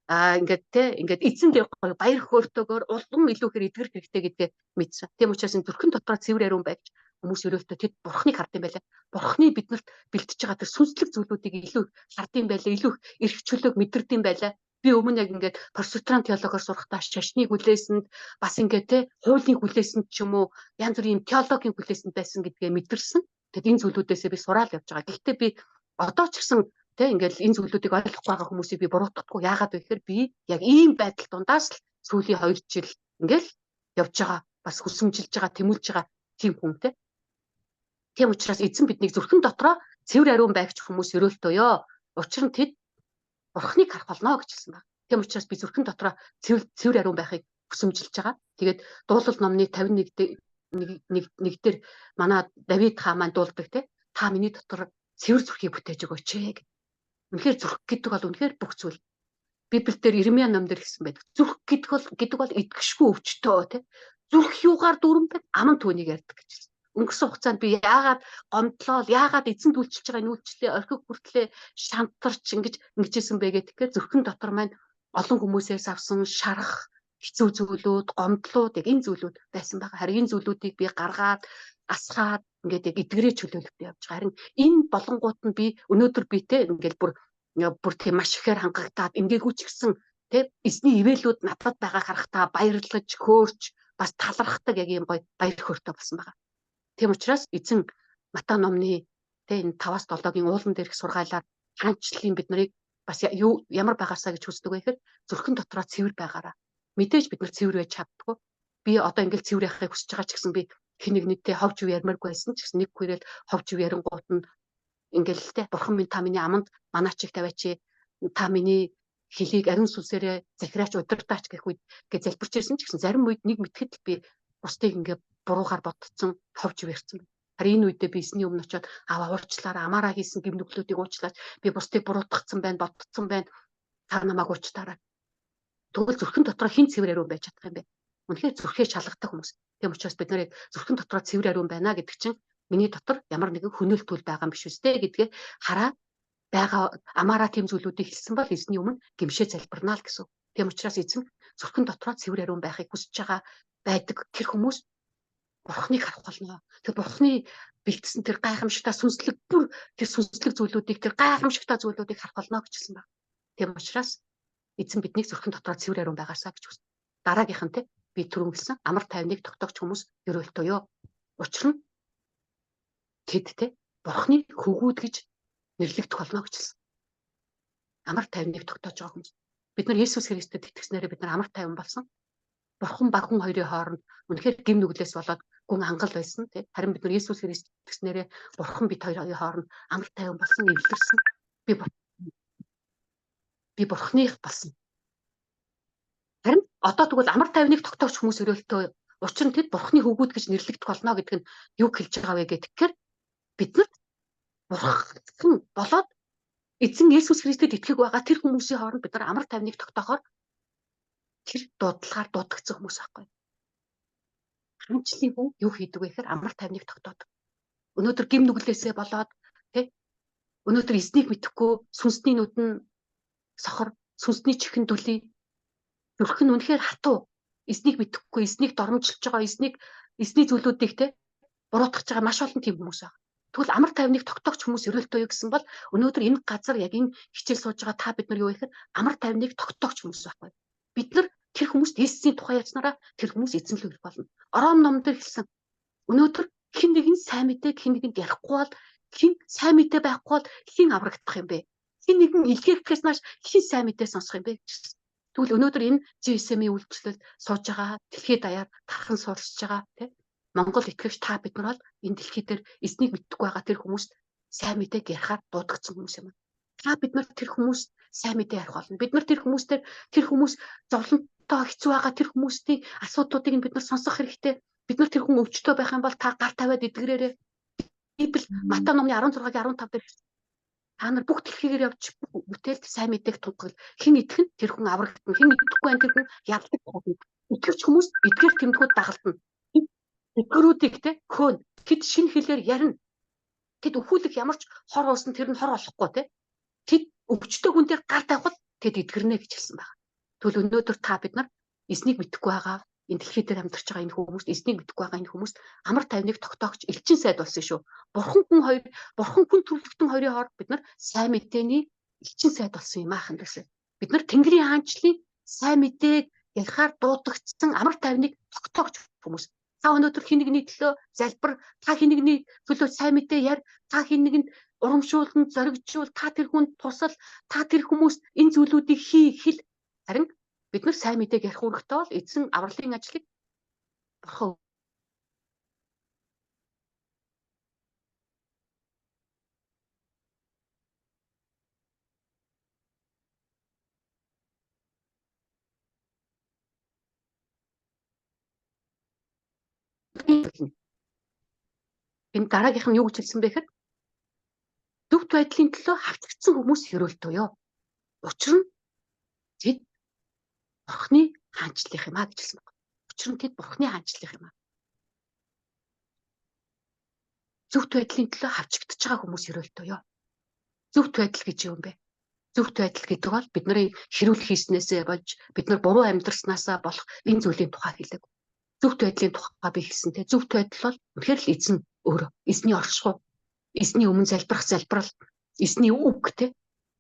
ингээд те ингээд эзэн дээр гоё баяр хөөртэйгээр улам илүү ихээр эдгэрэх хэрэгтэй гэдгээ мэдсэн. Тийм учраас энэ зүрхэн дотроо цэвэр ариун байж хүмүүс ерөөлтөө тэд бурхныг хард юм байлаа. Бурхны биднэрт бэлтэж байгаа тэр сүнслэг зүйлүүдийг илүү хард юм байлаа, илүү эрх чөлөөг мэдэрд юм байлаа. Би өмнө яг ингээд пресвитериан теологоор сурахдаа шашны хүлээсэнд бас ингээд те хуулийн хүлээсэнд ч юм уу янз бүрийн теологийн хүлээсэнд байсан гэдгээ мэдэрсэн. Тэгэд энэ зүйлүүдээсээ би сураал явж байгаа. Гэхдээ би одоо ч гэсэн тэ ингээл энэ зүйлүүдийг ойлгохгүй байгаа хүмүүсийг би буруутгахгүй. Яагаад вэ гэхээр би яг ийм байдал дундаас л сүүлийн 2 жил ингээл явж байгаа, бас хүсэмжилж байгаа, тэмүүлж байгаа тийм хүн тэ. Тийм учраас эзэн биднийг зүрхэн дотроо цэвэр ариун байгч хүмүүс ерөөлтөөё. Учир нь тэд Бурхныг харах болно гэж хэлсэн байна. Тийм учраас би зүрхэн дотроо цэвэр ариун байхыг хүсэмжилж байгаа. Тэгээд дуулал номны 51 нэг дээр манай Давид хаан маань дуулдаг те. Та миний дотор цэвэр зүрхийг бүтээж өгөөч гэх. Үнэхээр зүрх гэдэг бол үнэхээр бүх зүйл. Библиэлд Иремья ном дээр хэлсэн байдаг. Зүрх гэдэг бол идэвхшгүй өвчтөө те. Зүрх юугаар дүүрэн бэ? Аман түүнийг ярьдаг гэж хэлсэн. Өнгөрсөн хугацаанд би яагаад гомдлоо, яагаад эзэнд үйлчилж байгаа энэ үйлчлэлээ орхиг хүртлээ шантарч ингэж ингэжсэн бэ гэхээр зүрхэн дотор маань олон хүмүүсээс авсан шарах, хэцүү зүйлүүд, гомдлууд яг энэ зүйлүүд байсан байгаа. Харин энэ зүйлүүдийг би гаргаад, асгаад ингээд яг эдгэрээ чөлөөлөхтэй явж байгаа. Харин энэ болонгууд нь би өнөөдөр би те ингээд бүр бүр тийм маш ихээр хангагдаад ингээгүй ч гэсэн те эзний ивэлүүд надад байгаа харахтаа баярлаж, хөөрч бас талархдаг яг ийм гоё баяр хөөртэй болсон байгаа. Тийм учраас эзэн Матай номны те энэ 5-аас 7-гийн уулан дээрх сургаалаар хаанчлалын бид нарыг бас юу ямар байгаасаа гэж хүсдэг вэ гэхээр зүрхэн дотроо цэвэр байгаараа. Мэдээж бид нар цэвэр байж чаддаггүй. Би одоо ингээл цэвэр яхахыг хүсэж байгаа ч гэсэн би хэн нэгнийтэй хов живүү ярмааргүй байсан ч гэсэн нэг хүрэл хов живүү ярингуут нь ингээл те бурхан минь, та миний аманд манаачиг тавиач, та миний хөлийг ариун сүнсээрээ захираач, удирдаач гэх үед гэж залбирч ирсэн ч гэсэн зарим үед нэг мэтгэд л би бусдыг ингээ буруугаар бодцсон, хов живүү ярьсан. Харин энэ үедээ би эсний өмнө очиод аваа уучлаарай, амаараа хийсэн гэм нүглүүдийг уучлаач, би бусдыг буруутгацсан байна, бодцсон байна, та намайг уучлаарай. Тэгвэл зүрхэн дотроо хэн цэвэр ариун байж чадах юм бэ? Үнэхээр зүрхээ шалгадаг хүмүүс. Тийм учраас бид нарыг зүрхэн дотроо цэвэр ариун байна гэдэг чинь миний дотор ямар нэгэн хөнөөлтөл байгаа юм биш үстэй гэдгээ хараа байгаа амаараа тийм зүйлүүдийг хэлсэн бол эзний өмнө гимшээ залбирнаа л гэсэн. Тийм учраас эзэн зүрхэн дотроо цэвэр ариун байхыг хүсэж байгаа байдаг тэр хүмүүс Бурхныг харах болно. Тэр Бурхны бэлдсэн тэр гайхамшигтай сүнслэг бүр тэр сүнслэг зүйлүүдийг, тэр гайхамшигтай зүйлүүдийг харах болно гэж хэлсэн байна. Тийм учраас эзэн биднийг зүрхэн дотроо цэвэр ариун байгаасаа гэж хүснэ. Дараагийнх нь те би түрүүн хэлсэн амар тайвныг тогтоогч хүмүүс ерөөлтөө ёо. Учир нь тэд те Бурхны хөвгүүд гэж нэрлэгдэх болно гэж хэлсэн. Амар тайвныг тогтоож байгаа хүмүүс. Бид нар Есүс Христэд итгэснээрээ бид нар амар тайван болсон. Бурхан ба хүн хоёрын хооронд үнэхээр гэм нүглээс болоод гүн ангал байсан тий. Харин бид нар Есүс Христ итгэснээрээ Бурхан бид хоёрын хооронд амар тайван болсон, эвлэрсэн. Би Бурханых болсон. Харин одоо тэгвэл амар тайвныг тогтоогч хүмүүс ерөөлтөө, учир нь тэд Бурханы хөвгүүд гэж нэрлэгдэх болно гэдэг нь юу хэлж байгаа вэ гэхээр бид нар Бурхан болоод эзэн Есүс Христэд итгэх байгаа тэр хүмүүсийн хооронд бид нар амар тайвныг тогтоохоор тэр дуудлагаар дуудагдсан хүмүүс байхгүй. Хаанчлалын хүн юу хийдэг вэ гэхээр амар тайвныг тогтоодог. Өнөөдөр гэм нүглээсээ болоод тий өнөөдөр эзнийг мэдэхгүй, сүнсний нүд нь сохор, сүнсний чихэн дүлий, зүрх нь үнэхээр хатуу, эзнийг мэдэхгүй, эзнийг доромжилж байгаа, эзний зүйлүүдийг те буруутгах байгаа маш олон тийм хүмүүс байна. Тэгвэл амар тайвныг тогтоогч хүмүүс ерөөлтөө юу гэсэн бол өнөөдөр энэ газар яг энэ хичээл сууж байгаа та бид нар юу гэхээр амар тайвныг тогтоогч хүмүүс байхгүй. Бид нар тэр хүмүүст Есүсийн тухай ярьснараа тэр хүмүүс эзэн рүү ирэх болно. Ром ном дээр хэлсэн. Өнөөдөр хэн нэгэн сайн мэдээг хэн нэгэнд ярихгүй бол, хэн сайн мэдээ байхгүй бол хэн аврагдах юм бэ? Хэн нэгэн илгээхээс нааш хэн сайн мэдээ сонсох юм бэ гэсэн. Тэгвэл өнөөдөр энэ GSM-ийн үйлчлэлд сууж байгаа, дэлхийд даяар тархан сурч байгаа тий Монгол итгэгч та бид нар бол энэ дэлхий дээр эзнийг мэдэхгүй байгаа тэр хүмүүст сайн мэдээг ярихаар дуудагдсан хүмүүс юм. Та бид нар тэр хүмүүст сайн мэдээ ярих болно. Бид нар тэр хүмүүстээр, тэр хүмүүс зовлонтой хэцүү байгаа тэр хүмүүсийн асуудлуудыг бид нар сонсох хэрэгтэй. Бид нар тэр хүн өвчтөй байх юм бол та гар тавиад эдгэрээрээ. Библи Матай номны 16-гийн 15 дээр та нар бүх дэлхийгээр явж бүх бүтээлд сайн мэдээг тунхаглал. Хэн итгэх нь тэр хүн аврагдана. Хэн итгэхгүй байна тэр хүн ялдаг болно. Итгэвч хүмүүс эдгээр тэмдгүүд дагалдана. Тэтгэрүүдийг те хөөн. Тэд шинэ хэлээр ярина. Тэд өхүүлэх ямар ч хор уусан тэр нь хор болохгүй те. Тэд өвчтөе хүн дээр гар тавихад тэд эдгэрнэ гэж хэлсэн байна. Тэгвэл өнөөдөр та бид нар эзнийг мэдэхгүй байгаа, энэ дэлхий дээр амьдарч байгаа энэ хүмүүст, эзнийг мэдэхгүй байгаа энэ хүмүүст амар тайвныг тогтоогч элчин сайд болсон шүү. Бурхан хүн хоёр, бурхан хүн төрөлхтөн хоёрын хооронд бид нар сайн мэдээний элчин сайд болсон юм аах юм гэсэн. Бид нар Тэнгэрийн хаанчлалын сайн мэдээг ярихаар дуудагдсан амар тайвныг тогтоогч хүмүүс. Та өнөөдөр хэн нэгний төлөө залбир, та хэн нэгний төлөө сайн мэдээ яар, та хэн нэгэнд урамшуулан зоригжуул, та тэр хүнд тусал, та тэр хүмүүст энэ зүйлүүдийг хий хэл. Харин бид нар сайн мэдээг ярих үүрэгтэй бол эзэн авралын ажлыг бурхан Энэ дараагийнх нь юу гэж хэлсэн бэ гэхээр зөвхт байдлын төлөө хавчгдсан хүмүүс ерөөлтөө ёо. Учир нь тэд Бурхны хаанчлалынх юм а гэж хэлсэн байна. Учир нь тэд Бурхны хаанчлалынх юм а. Зөвхт байдлын төлөө хавчигдж байгаа хүмүүс ерөөлтөө ёо. Зөвхт байдал гэж юу юм бэ? Зөвхт байдал гэдэг бол бидний хэрүүл хийснээсээ болж бид нар буруу амьдрснаасаа болох энэ зүйлийн тухай хэлэг. Зөвхт байдлын тухай би хэлсэн те. Зөвхт байдал бол үнэхээр л эзэн өөрөө, эзний оршихуй, эзний өмнө залбирах залбирал, эзний үг те.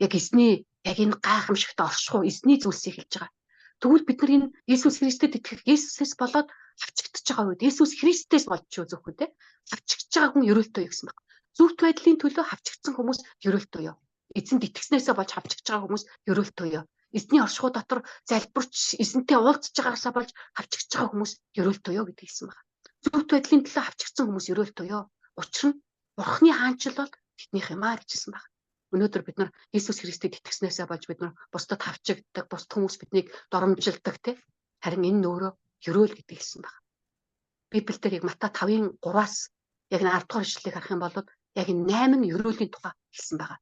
Яг эзний яг энэ гайхамшигт оршихуй, эзний зүйлсийг хэлж байгаа. Тэгвэл бид нар энэ Есүс Христэд итгэх, Есүсээс болоод хавчигдж байгаа үед Есүс Христээс болж юу зөвхөн те. Хавчигдж байгаа хүн ерөөлтөө юу гэсэн баг. Зөвхт байдлын төлөө хавчигдсан хүмүүс ерөөлтөө юу. Эзэнд итгэснээсээ болж хавчигдж байгаа хүмүүс ерөөлтөө юу. Эзний оршихуй дотор залбирч, эзэнтэй уулзж байгаагаасаа болж хавчигдж байгаа хүмүүс ерөөлтөө юу гэдгийг хэлсэн баг. Зөвхт байдлын төлөө хавчигдсан хүмүүс ерөөлтөө юу. Учир нь Бурхны хаанчил бол тэднийх юм а гэж хэлсэн баг. Өнөөдөр бид нар Иесус Христэд итгэснээсээ болж бид нар бусдад хавчигддаг, бусд хүмүүс биднийг доромжилдог те. Харин энэ нь өөрөө ерөөл гэдгийг хэлсэн баг. Библиэлд яг Матай 5-ын 3-аас яг 10 дугаар ишлэлийг харах юм бол яг энэ 8 ерөөлийн тухай хэлсэн байгаа.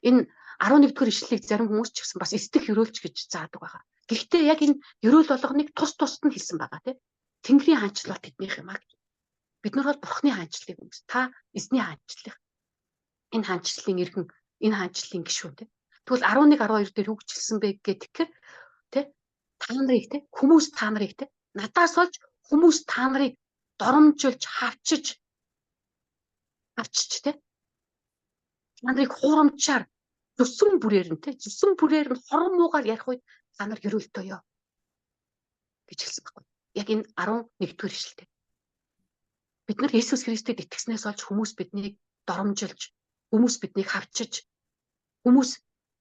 Энэ 11 дугаар ишлэлийг зарим хүмүүс ч гэсэн бас эсдэх ерөөлч гэж заадаг байгаа. Гэхдээ яг энэ ерөөл болгоныг тус тусад нь хэлсэн байгаа те. Тэнгэрийн хаанчлал бол тэднийх юм а гэж. Бид нар бол Бурхны хаанчлалыг хүмүүс. Та эзний хаанчлалыг. Энэ хаанчлалын иргэн, энэ хаанчлалын гишүүн те. Тэгвэл 11 12 дээр юу гэж хэлсэн бэ гэхээр те та нарыг те хүмүүс та нарыг те надаас олж хүмүүс та нарыг доромжилж хавчиж авчиж те та нарыг хуурамчаар зүсэн бүрээр нь те зүсэн бүрээр нь хорон муугаар ярих үед та нар ерөөлтөө ёо гэж хэлсэн байхгүй. Яг энэ 11 дугаар ишлэлтэй. Бид нар Есүс Христэд итгэснээс олж хүмүүс биднийг доромжилж, хүмүүс биднийг хавчиж, хүмүүс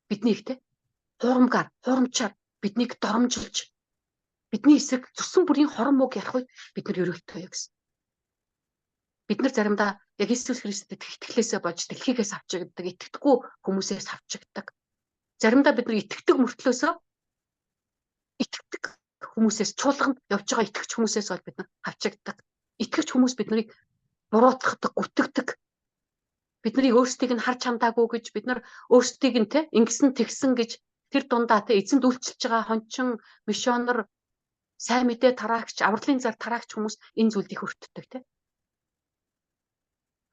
биднийг те хуурамгаар, хуурамчаар биднийг доромжилж, бидний эсрэг зүсэн бүрийн хорон мууг ярих үед бид нар ерөөлтөө ёо гэсэн. Бид нар заримдаа яг Иесус Христэд итгэлээсээ болж дэлхийгээс авчигддаг, итгэдэггүй хүмүүсээс авчигддаг. Заримдаа бид нар итгэдэг мөртлөөсөө итгэдэг хүмүүсээс чуулганд явж байгаа итгэгч хүмүүсээс бол бид нар авчигддаг. Итгэгч хүмүүс бид нарыг буруутгадаг, гүтгдэг. Бид нарыг өөрсдийг нь харж хандаагүй гэж бид нар өөрсдийг нь те ингэсэн тэгсэн гэж тэр дундаа те эзэнд үйлчилж байгаа хончин, миссионер, сайн мэдээ тараагч, авралын зар тараагч хүмүүс энэ зүйлд их өртдөг те.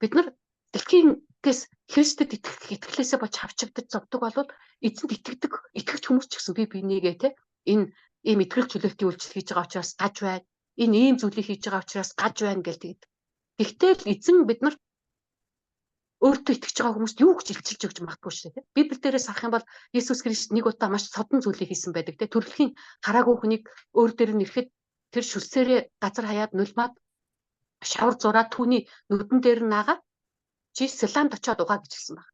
Бид нар дэлхийгээс Христэд итгэх итгэлээсээ болж хавчигдаж зовдөг бол эзэнд итгэдэг итгэгч хүмүүс ч гэсэн би бинийгээ те энэ ийм итгэл чөлөөлтийн үйлчлэл хийж байгаа учраас гаж байна. Энэ ийм зүйлийг хийж байгаа учраас гаж байна гэл тэгдэг. Гэхдээ л эзэн бид нар өөртөө итгэж байгаа хүмүүст юу гэж илчилж өгч магадгүй шүү дээ. Библи дээрээс харах юм бол Иесус Христ нэг удаа маш содон зүйлийг хийсэн байдаг те. Төрөлхийн хараагүй хүнийг өөр дээр нь ирэхэд тэр шүлсээрээ газар хаяад нулимаад шавар зураад түүний нүдэн дээр нь наагаад чи Силамд очиод угаа гэж хэлсэн байна.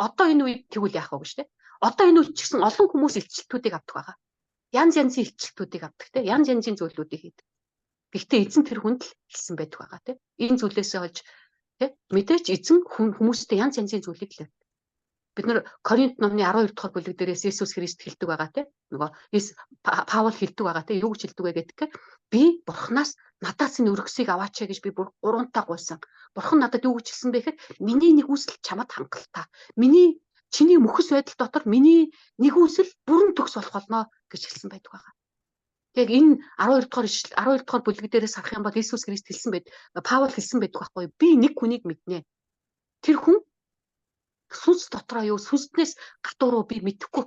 Одоо энэ үед тэгвэл яах вэ гэж те. Одоо энэ үед ч гэсэн олон хүмүүс илчлэлтүүдийг авдаг байгаа. Янз янзын илчлэлтүүдийг авдаг те. Янз янзын зүйлүүдийг хийдэг. Гэхдээ эзэн тэр хүнд л хэлсэн байдаг байгаа те. Энэ зүйлээсээ олж те мэдээч эзэн хүмүүстэй янз янзын зүйлийг л. Бид нар Коринт номны 12 дугаар бүлэг дээрээс Иесус Христ хэлдэг байгаа те. Нөгөө Паул хэлдэг байгаа те. Юу гэж хэлдэг вэ гэхээр би Бурханаас надаас энэ өргөсийг аваач гэж би бүр гуравтаа гуйсан. Бурхан надад юу гэж хэлсэн бэ гэхээр миний нэгүсэл чамд хангалттай. Миний чиний мөхөс байдал дотор миний нэгүсэл бүрэн төгс болох болно гэж хэлсэн байдаг байгаа. Яг энэ 12 дугаар ишлэл 12 дугаар бүлэг дээрээс харах юм бол Иесус Христ хэлсэн байд. Паул хэлсэн байдаг байхгүй юу? Би нэг хүнийг мэднэ. Тэр хүн сүнс дотроо юу, сүнснээс гадууруу би мэдэхгүй.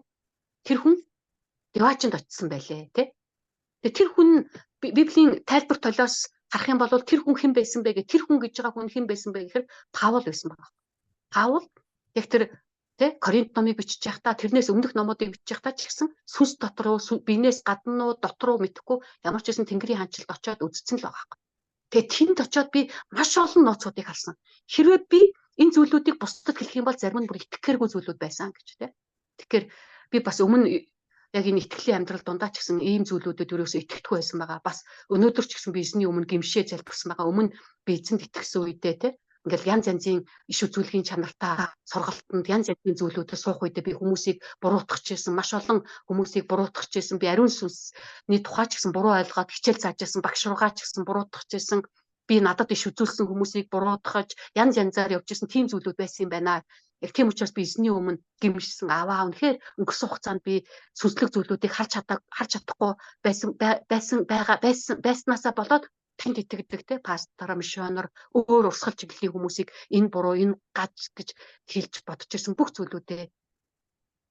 Тэр хүн Деваачинд очисон байлээ, тий. Тэгээ тэр хүн Библийн тайлбар толиос харах юм бол тэр хүн хэн байсан бэ гэх, тэр хүн гэж байгаа хүн хэн байсан бэ гэхээр Паул байсан байна. Паул яг тэр тий Коринт номыг бичиж байхдаа, тэрнээс өмнөх номуудыг бичиж байхдаа ч гэсэн сүнс дотор уу, биенээс гадна уу, дотор уу мэдэхгүй, ямар ч байсан Тэнгэрийн хаанчлалд очиод үзсэн л байгаа юм. Тэгээ тэнд очиод би маш олон нууцуудыг харсан. Хэрвээ би энэ зүйлүүдийг бусдад хэлэх юм бол зарим нь бүр итгэхээргүй зүйлүүд байсан гэж тий. Тэгэхээр би бас өмнө яг энэ итгэлийн амьдрал дундаа ч гэсэн ийм зүйлүүдэд ерөөсөө итгэдэггүй байсан байгаа. Бас өнөөдөр ч гэсэн би эзний өмнө гимшээ залбирсан байгаа. Өмнө би эзэнд итгэсэн үедээ тий ингээл янз янзын иш үзүүлгийн чанартай сургалтанд янз янзын зүйлүүдэд суух үедээ би хүмүүсийг буруутгах чийсэн, маш олон хүмүүсийг буруутгах чийсэн. Би ариун сүнсний тухай ч гэсэн буруу ойлгоод хичээл зааж байсан, багш руугаа ч гэсэн буруутгах чийсэн. Би надад иш үзүүлсэн хүмүүсийг буруутгаж янз янзаар явж исэн тийм зүйлүүд байсан юм байна. Яг тийм учраас би эзний өмнө гимшсэн. Аваа, үнэхээр өнгөрсөн хугацаанд би сүнслэг зүйлүүдийг харж чадахгүй байсан байсан байгаа байсан байснаасаа болоод танд итгэдэг те пастор, миссионер, өөр урсгал чиглэлийн хүмүүсийг энэ буруу, энэ гаж гэж хэлж бодож ирсэн бүх зүйлүүдээ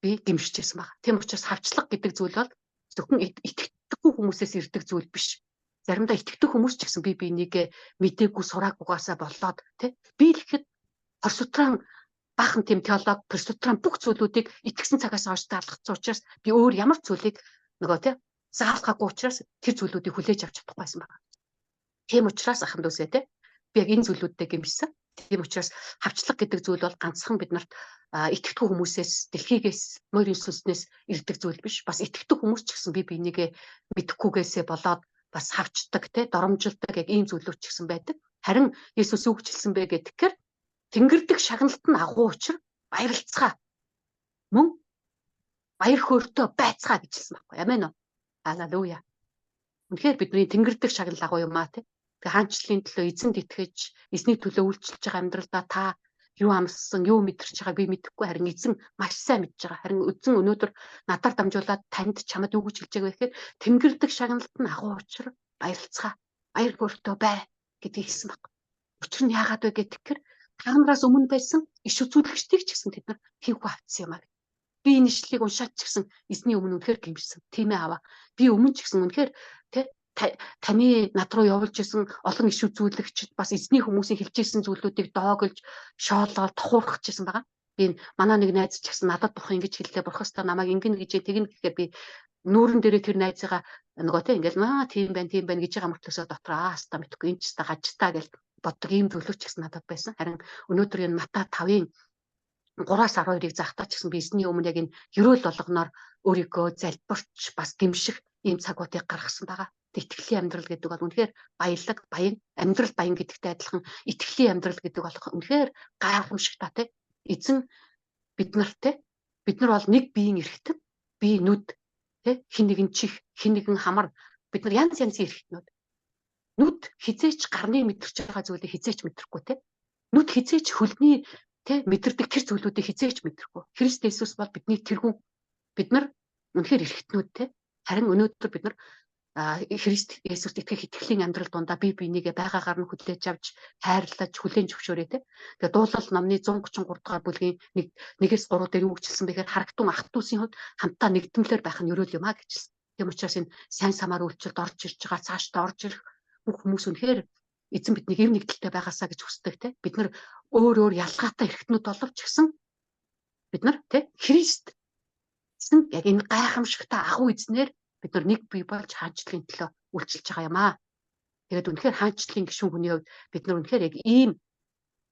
би гимшижсэн баг. Тийм учраас хавчлага гэдэг зүйл бол зөвхөн итгэдэггүй хүмүүсээс ирдэг зүйл биш. Заримдаа итгэдэг хүмүүс ч гэсэн би биенийг мдээгүй сураагүйгаасаа болоод те би л ихэд Пресвитериан баахан тийм теолог, пресвитериан бүх зүйлүүдийг итгэсэн цагаас хойш даалгацсан учраас би өөр ямар зүйлийг нөгөө те заалгаагүй учраас тэр зүйлүүдийг хүлээж авч чадахгүй байсан байна. Тийм учраас ахын дүүсээ те би яг энэ зүйлүүдтэй гэмшсэн. Тийм учраас хавчлаг гэдэг зүйл бол ганцхан бид нарт итгэдэггүй хүмүүсээс, дэлхийгээс, морин сүнснээс ирдэг зүйл биш. Бас итгэдэг хүмүүс ч гэсэн би бинийгээ мэдэхгүйгээсээ болоод бас хавчдаг те доромжилдог яг ийм зүйлүүд ч гэсэн байдаг. Харин Есүс үг хэлсэн бэ гэхээр тэнгэр дэх шагналт нь агуу учир баярлцгаа. Мөн баяр хөөртөө байцгаа гэж хэлсэн байхгүй. Амен үү? Аллилуйя. Үнэхээр бидний тэнгэр дэх шагнал агуу юм аа те. Тэгээ хаанчлалын төлөө эзэнд итгэж, эзний төлөө үйлчилж байгаа амьдралдаа та юу амссан, юу мэдэрч байгааг би мэдэхгүй, харин эзэн маш сайн мэдж байгаа. Харин эзэн өнөөдөр надаар дамжуулаад танд чамд юу гэж хэлж байгаа вэ гэхээр тэнгэр дэх шагналт нь агуу учир баярлцгаа, баяр хөөртөө бай гэдгийг хэлсэн баг. Учир нь яагаад вэ гэхээр та нараас өмнө байсан иш үзүүлэгчдийг ч гэсэн тэд нар хийхүү авцсан юм аа. Би энэ ишлэлийг уншаад ч гэсэн эзний өмнө үнэхээр гимшсэн. Тийм ээ аваа. Би өмнө ч гэсэн үнэхээр тэ таны над руу явуулж исэн олон иш үзүүлэгчд бас эзний хүмүүсийн хэлж исэн зүйлүүдийг доогилж, шоолоод тохуурхаж исэн байгаа. Би манай нэг найз ч гэсэн надад бурхан ингэж хэллээ. Бурхастаа намайг ингэнэ гэж тэгнэ гэхээр би нүүрэн дээрээ тэр найзыгаа нөгөө тэ ингээл наа тийм байна, тийм байна гэж байгаа мөртлөөсөө дотор аа хаста мэдхгүй энэ ч та гажтаа гэж боддог ийм зүйлүүд ч гэсэн надад байсан. Харин өнөөдөр энэ Матай 5-ын 3-аас 12-ыг заахтаа ч гэсэн би эзний өмнө яг энэ ерөөл болгоноор өөрийгөө залбирч бас гимших ийм цагуудыг гаргасан байгаа. Итгэлийн амьдрал гэдэг бол үнэхээр баялаг, баян, амьдрал баян гэдэгтэй адилхан итгэлийн амьдрал гэдэг бол үнэхээр гайхамшигтай те. Эзэн бид нарт бид нар бол нэг биеийн эрхтэн, бие нүд те, хин нэгэн чих, хин нэгэн хамар, бид нар янз янзын эрхтнүүд. Нүд хизээч гарны мэдэрч байгаа зүйлийг хизээч мэдрэхгүй те. Нүд хизээч хөлний те мэдэрдэг тэр зүйлүүдийг хизээч мэдрэхгүй. Христ Иесус бол бидний тэргүүн. Бид нар үнэхээр эрхтнүүд те. Харин өнөөдөр бид нар Христ Есүст итгэх итгэлийн амьдрал дундаа бие бинийгээ байгаагаар нь хүлээж авч хайрлаж хүлээн зөвшөөрөө те. Тэгээ дуулал номны 133 дугаар бүлгийн 1-ээс 3 дээр юу гэжэлсэн бэхээр харагтун ах дүүсийн хувьд хамтдаа нэгдэмлэр байх нь ерөөл юм а гэжэлсэн. Тийм учраас энэ сайн самар үйлчлэлд орж ирж байгаа, цаашдаа орж ирэх бүх хүмүүс үнэхээр эзэн биднийг эв нэгдэлтэй байгаасаа гэж хүсдэг те. Бид нар өөр өөр ялгаатай эрхтнүүд боловч гэсэн бид нар те Христ гэсэн яг энэ гайхамшигтай агуу эзнэр бид нар нэг бие болж хаанчлалын төлөө үйлчилж байгаа юм аа. Тэгээд үнэхээр хаанчлалын гишүүн хүний хувьд бид нар үнэхээр яг ийм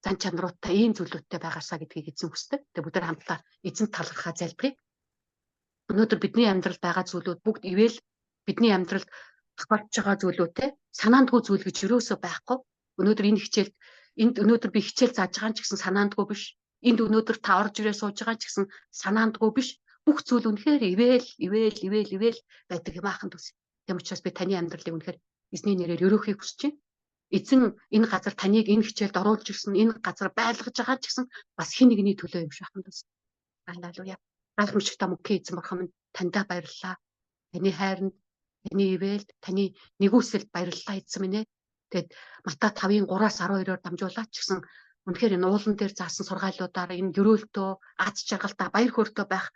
зан чанаруудтай, ийм зүйлүүдтэй байгаасаа гэдгийг эзэн хүсдэг. Тэгээд бүгд хамтдаа эзэн талархаа залбирая. Өнөөдөр бидний амьдралд байгаа зүйлүүд бүгд ивэл бидний амьдралд тохиолдож байгаа зүйлүүд те санаандгүй зүйл гэж юусоо байхгүй. Өнөөдөр энэ хичээлд энд өнөөдөр би хичээл зааж байгаа ч гэсэн санаандгүй биш. Энд өнөөдөр та орж ирээ сууж байгаа ч гэсэн санаандгүй биш. Бүх зүйл үнэхээр ивэл ивэл ивэл ивэл байдаг юм ахын төс. Тийм учраас би таны амьдралыг үнэхээр эзний нэрээр өрөөхийг хүсэж байна. Эзэн энэ газар таныг энэ хичээлд оруулж ирсэн, энэ газар байлгаж байгаа ч гэсэн бас хин нэгний төлөө юм шиг ахын төс. Аллилуйя. Гайхамшигтай мөнхийн эзэн бурхан минь таньдаа баярлалаа. Таны хайранд, таны ивэлд, таны нэгүсэлд баярлалаа эзэн минь ээ. Тэгээд Матай 5-ын 3-аас 12-оор дамжуулаад ч гэсэн Үнэхээр энэ уулан дээр заасан сургаалуудаар энэ ерөөлтөө, аз жаргалтай, баяр хөөртэй байх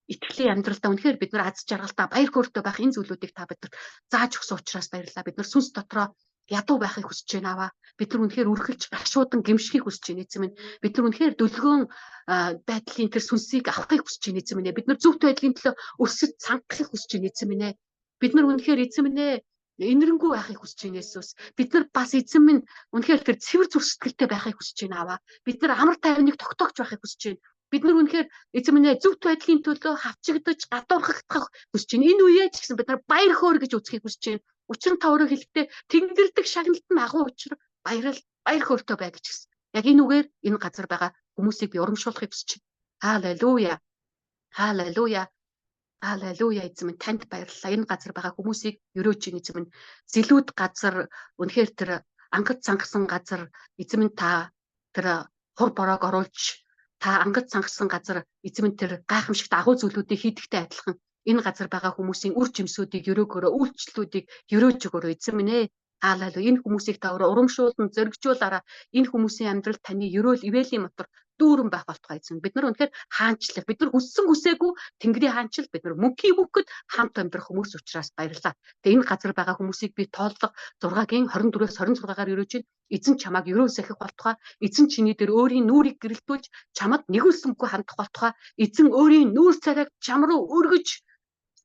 итгэлийн амьдралдаа үнэхээр бид нар аз жаргалтай, баяр хөөртэй байх энэ зүйлүүдийг та биднэрт зааж өгсөн учраас баярлалаа. Бид нар сүнс дотроо ядуу байхыг хүсэж байна аваа. Бид нар үнэхээр үргэлж гашуудан гэмшихийг хүсэж байна эзэн минь. Бид нар үнэхээр дөлгөөн байдлын тэр сүнсийг авахыг хүсэж байна эзэн минь. Бид нар зөвхт байдлын төлөө өсөж цангахыг хүсэж байна эзэн минь. Бид нар үнэхээр эзэн минь энэрэнгүй байхыг хүсэж байна Есүс. Бид нар бас эзэн минь үнэхээр тэр цэвэр зүрх сэтгэлтэй байхыг хүсэж байна аваа. Бид нар амар тайвныг тогтоогч байхыг хүсэж байна. Бид нар үнэхээр эзэн минь зөвхт байдлын төлөө хавчигдаж гадуурхагдах хүсэж байна. Энэ үеэ ч гэсэн бид нар баяр хөөр гэж үзхийг хүсэж байна. Учир нь та өөрөө хэлэхдээ тэнгэрдэг шагналт нь агуу учир баярал баяр хөөртэй бай гэж хэлсэн. Яг энэ үгээр энэ газар байгаа хүмүүсийг би урамшуулахыг хүсэж байна. Халелуя. Халелуя. Халелуя эзэн минь танд баярлалаа. Энэ газар байгаа хүмүүсийг өрөөж ийн эзэн минь. Зэлүүд газар үнэхээр тэр ангад цангасан газар эзэн минь та тэр хур бороог оруулж та ангад цангасан газар эзэн минь тэр гайхамшигт агуу зүйлүүдийг хийдэгтэй адилхан энэ газар байгаа хүмүүсийн үр жимсүүдийг өрөөгөөрөө үйлчлэлүүдийг өрөөж өгөөрэй эзэн минь ээ. Хаалаа энэ хүмүүсийг та өөрөө урамшуулан зоригжуулаараа энэ хүмүүсийн амьдрал таны ерөөл ивэлийн мотор дүүрэн байх болтугай эзэн. Бид нар үнэхээр хаанчлах, бид нар хүссэн хүсээгүй Тэнгэрийн хаанчил, бид нар мөнхийн мөнхөд хамт амьдрах хүмүүс учраас баярлалаа. Тэгээ энэ газар байгаа хүмүүсийг би тооллого 6-гийн 24-өөс 26-гаар өрөөж байна. Эзэн чамааг ерөөл сахих болтугай. Эзэн чиний дээр өөрийн нүрийг гэрэлтүүлж чамд нэгүүлсэнгүй хандах болтугай. Эзэн өөрийн нүүр царайг чам руу өргөж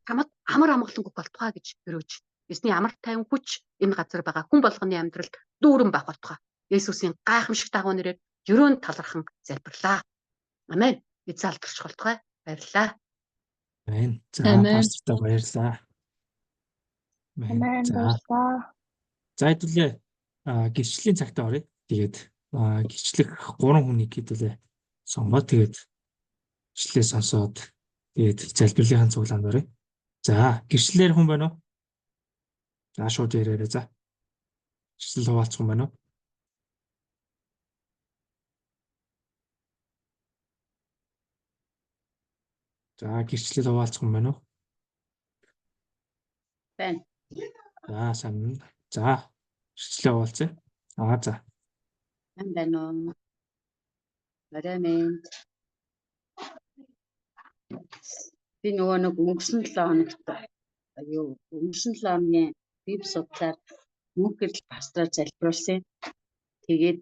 чамд амар амгалангүй болтугай гэж өрөөж. Эзний амар тайван хүч энэ газар байгаа хүн болгоны амьдралд дүүрэн байх болтугай. Есүсийн гайхамшиг дагуу нэрээр ерөөн талархан залбирлаа. Амен. Эзэн алдарч болтугай. Баярлалаа. Амен. За пастортай баярлалаа. Амен. За. За хэдүүлээ гэрчлийн цагтаа оръё. Тэгээд гэрчлэх 3 хүнийг хэдүүлээ сонгоо. Тэгээд гэрчлэлээ сонсоод тэгээд залбирлынхаа цуглаанд оръё. За гэрчлэлээр хүн байна уу? За шууд яриарай за. Гэрчлэл хуваалцах хүн байна уу? За гэрчлэл хуваалцах хүн байна уу? Байна. За сайн. За гэрчлэлээ хуваалцъя. Аа за. Сайн байна уу? Орой минь. Би нөгөө нэг өнгөрсөн 7 хоногт өнгөрсөн 7 хоногийн библи судлаар мөнх гэрэл пастораар залбируулсан. Тэгээд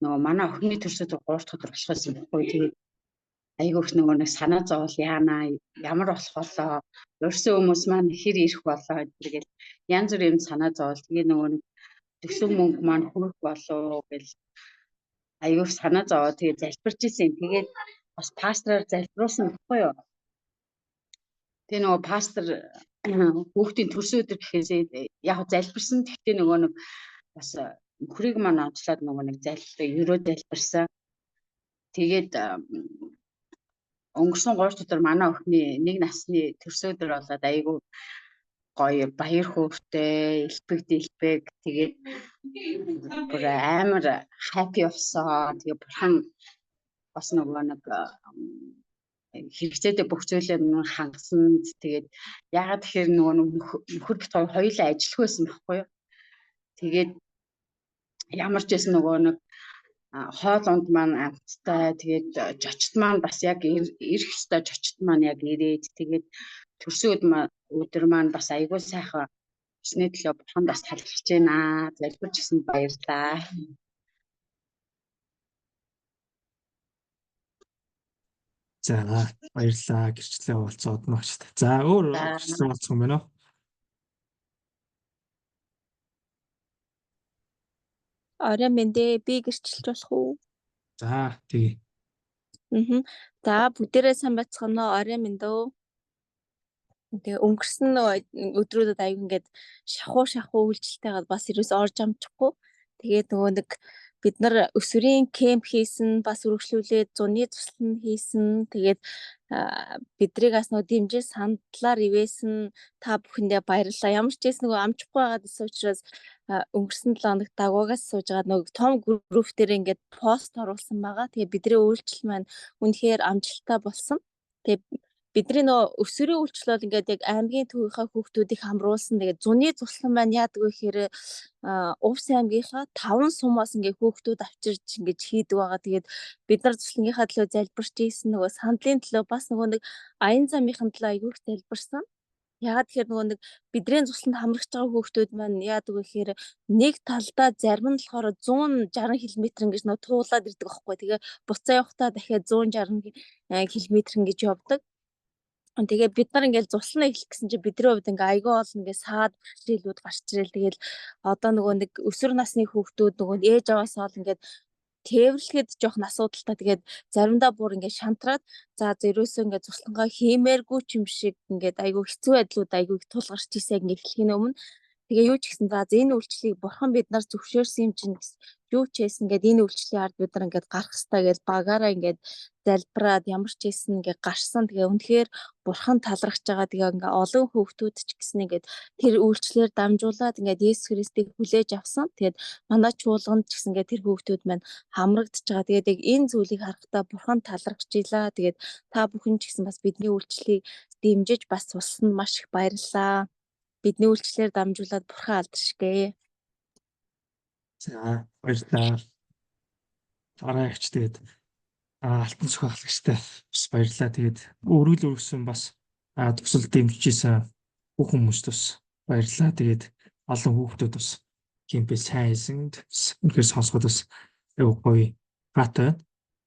нөгөө манай охины төрсөд 3 дахь өдөр болох байсан байхгүй. Тэгээд айгүй их нөгөө нэг санаа зовол яана ямар болох болоо урьсан хүмүүс маань хэр ирэх болоо гэдэргээл янз бүрийн юм санаа зовол. Тэгээд нөгөө нэг төсөн мөнгө маань хүрэх болоо гэл айгүй их санаа зовоо. Тэгээд залбирч исэн. Тэгээд бас пастораар залбируулсан байхгүй юу. Тэгээ нөгөө пастор хүүхдийн төрсөн өдөр гэхээс яг залбирсан. Гэхдээ нөгөө нэг бас нөхрийг маань онцлоод нөгөө нэг залбир ерөө залбирсан. Тэгээд өнгөрсөн 3 өдөр манай охины нэг насны төрсөн өдөр болоод айгүй гоё баяр хөөртэй, элбэг дэлбэг тэгээд бүр амар happy болсон. Тэгээ бурхан бас нөгөө нэг хэрэгцээтэй бүх зүйлээ нүн хангасан. Тэгээд яагаад тэгэхээр нөгөө нөхөр бит хоёр хоёулаа ажиллах байсан байхгүй юу. Тэгээд ямар ч байсан нөгөө нэг хоол унд маань амттай. Тэгээд жочт маань бас яг ирэх ёстой жочт маань яг ирээд тэгээд төрсөн өдөр маань бас айгүй сайхан өсний төлөө бурхан бас талархаж байна. Залбирч гисэн баярлалаа. За баярлалаа. Гэрчлэлээ хуваалцаад магч. За өөр гэрчлэл хуваалцах юм байна уу? Орой минь дээ би гэрчилж болох уу? За тий. За бүгдээрээ сайн байцгаана уу? Орой минь дөө. Тэгээ өнгөрсөн өдрүүдэд аяг ингээд шахуу шахуу үйлчлэлтэйгээ бас ерөөс орж амжихгүй. Тэгээд нөгөө нэг бид нар өсвөрийн кемп хийсэн, бас үргэлжлүүлээд зуны туслан хийсэн. Тэгээд бидрийг бас нөгөө дэмжиж сандлаар ивэсэн та бүхэндээ баярлалаа. Ямар ч байсан нөгөө амжихгүй байгаад исэн учраас өнгөрсөн 7 хоног дагуугаас сууж байгаа нөгөө том групп дээр ингээд пост оруулсан байгаа. Тэгээ бидний үйлчлэл маань үнэхээр амжилттай болсон. Тэгээ Бидний нөө өсвөрийн үйлчлэл бол ингээд яг аймгийн төвийнхаа хүүхдүүдийг хамруулсан. Тэгээд зуны цуслан маань яадаг вэ гэхээр Увс аймгийнхаа 5 сумаас ингээд хүүхдүүд авчирч ингээд хийдэг байгаа. Тэгээд бид нар цуслангийнхаа төлөө залбирч ийсэн, нөгөө сандлын төлөө бас нөгөө нэг аян замынхын төлөө айгүй их залбирсан. Яагаад тэгэхээр нөгөө нэг бидний цусланд хамрагч байгаа хүүхдүүд маань яадаг вэ гэхээр нэг талдаа зарим нь болохоор 160 км ингэж нөгөө туулаад ирдэг аахгүй. Тэгээ буцаа явахдаа дахиад 160 км ингэж явдаг. Тэгээ бид нар ингээл зуслана эхлэх гэсэн чинь бидний хувьд ингээ айгүй олон ингээ саад бэрхшээлүүд гарч ирэл. Тэгэл одоо нөгөө нэг өсвөр насны хүүхдүүд нөгөө ээж аваасаа л ингээд тээвэрлэхэд жоохон асуудалтай. Тэгээд заримдаа бүр ингээд шантраад за ерөөсөө ингээд цуслангаа хиймээргүй ч юм шиг ингээд айгүй хэцүү байдлууд айгүй их тулгарч ирсэн ингээд эхлэхийн өмнө. Тэгээ юу ч гэсэн за энэ үйлчлэгийг бурхан бид нар зөвшөөрсөн юм чинь юу ч хийсэн ингээд энэ үйлчлэлийн ард бид нар ингээд гарах хэвээр гэж багаараа ингээд залбираад ямар ч хийсэн ингээд гарсан. Тэгээ үнэхээр бурхан талархаж байгаа. Тэгээ ингээд олон хүүхдүүд ч гэсэн ингээд тэр үйлчлэлээр дамжуулаад ингээд Есүс Христийг хүлээж авсан. Тэгээд манай чуулганд ч гэсэн ингээд тэр хүүхдүүд маань хамрагдаж байгаа. Тэгээд яг энэ зүйлийг харахдаа бурхан талархаж илаа. Тэгээд та бүхэн ч гэсэн бас бидний үйлчлэлийг дэмжиж бас тусалсанд маш их баярлалаа. Бидний үйлчлэлээр дамжуулаад бурхан алдаршгэ. За баярлалаа. Дараа ягч тэгээд алтан цохио ахлагчтай бас баярлалаа. Тэгээд өргөл өргөсөн бас тусал дэмжижсэн бүх хүмүүст бас баярлалаа. Тэгээд олон хүүхдүүд бас кемпээ сайн хийсэн. Үнэхээр сонсоход бас айгүй гоё гаатай байна.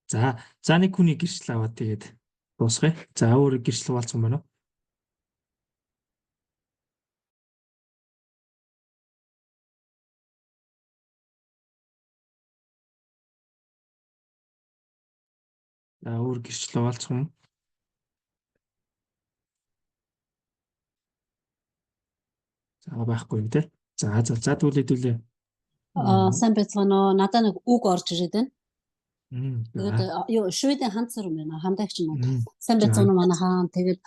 За за нэг хүний гэрчлэл аваад тэгээд дуусгая. За өөр гэрчлэл хуваалцсан байна уу? За өөр гэрчлэл хуваалцах юм. За байхгүй юм те. За за за тэгвэл хэдүүлээ. Аа сайн байцгаана уу? Надаа нэг үг орж ирээд байна. Тэгээд юу Шведийн ханцар юм байна. Хамдаагч юм. Сайн байцгаана уу манай хаан. Тэгээд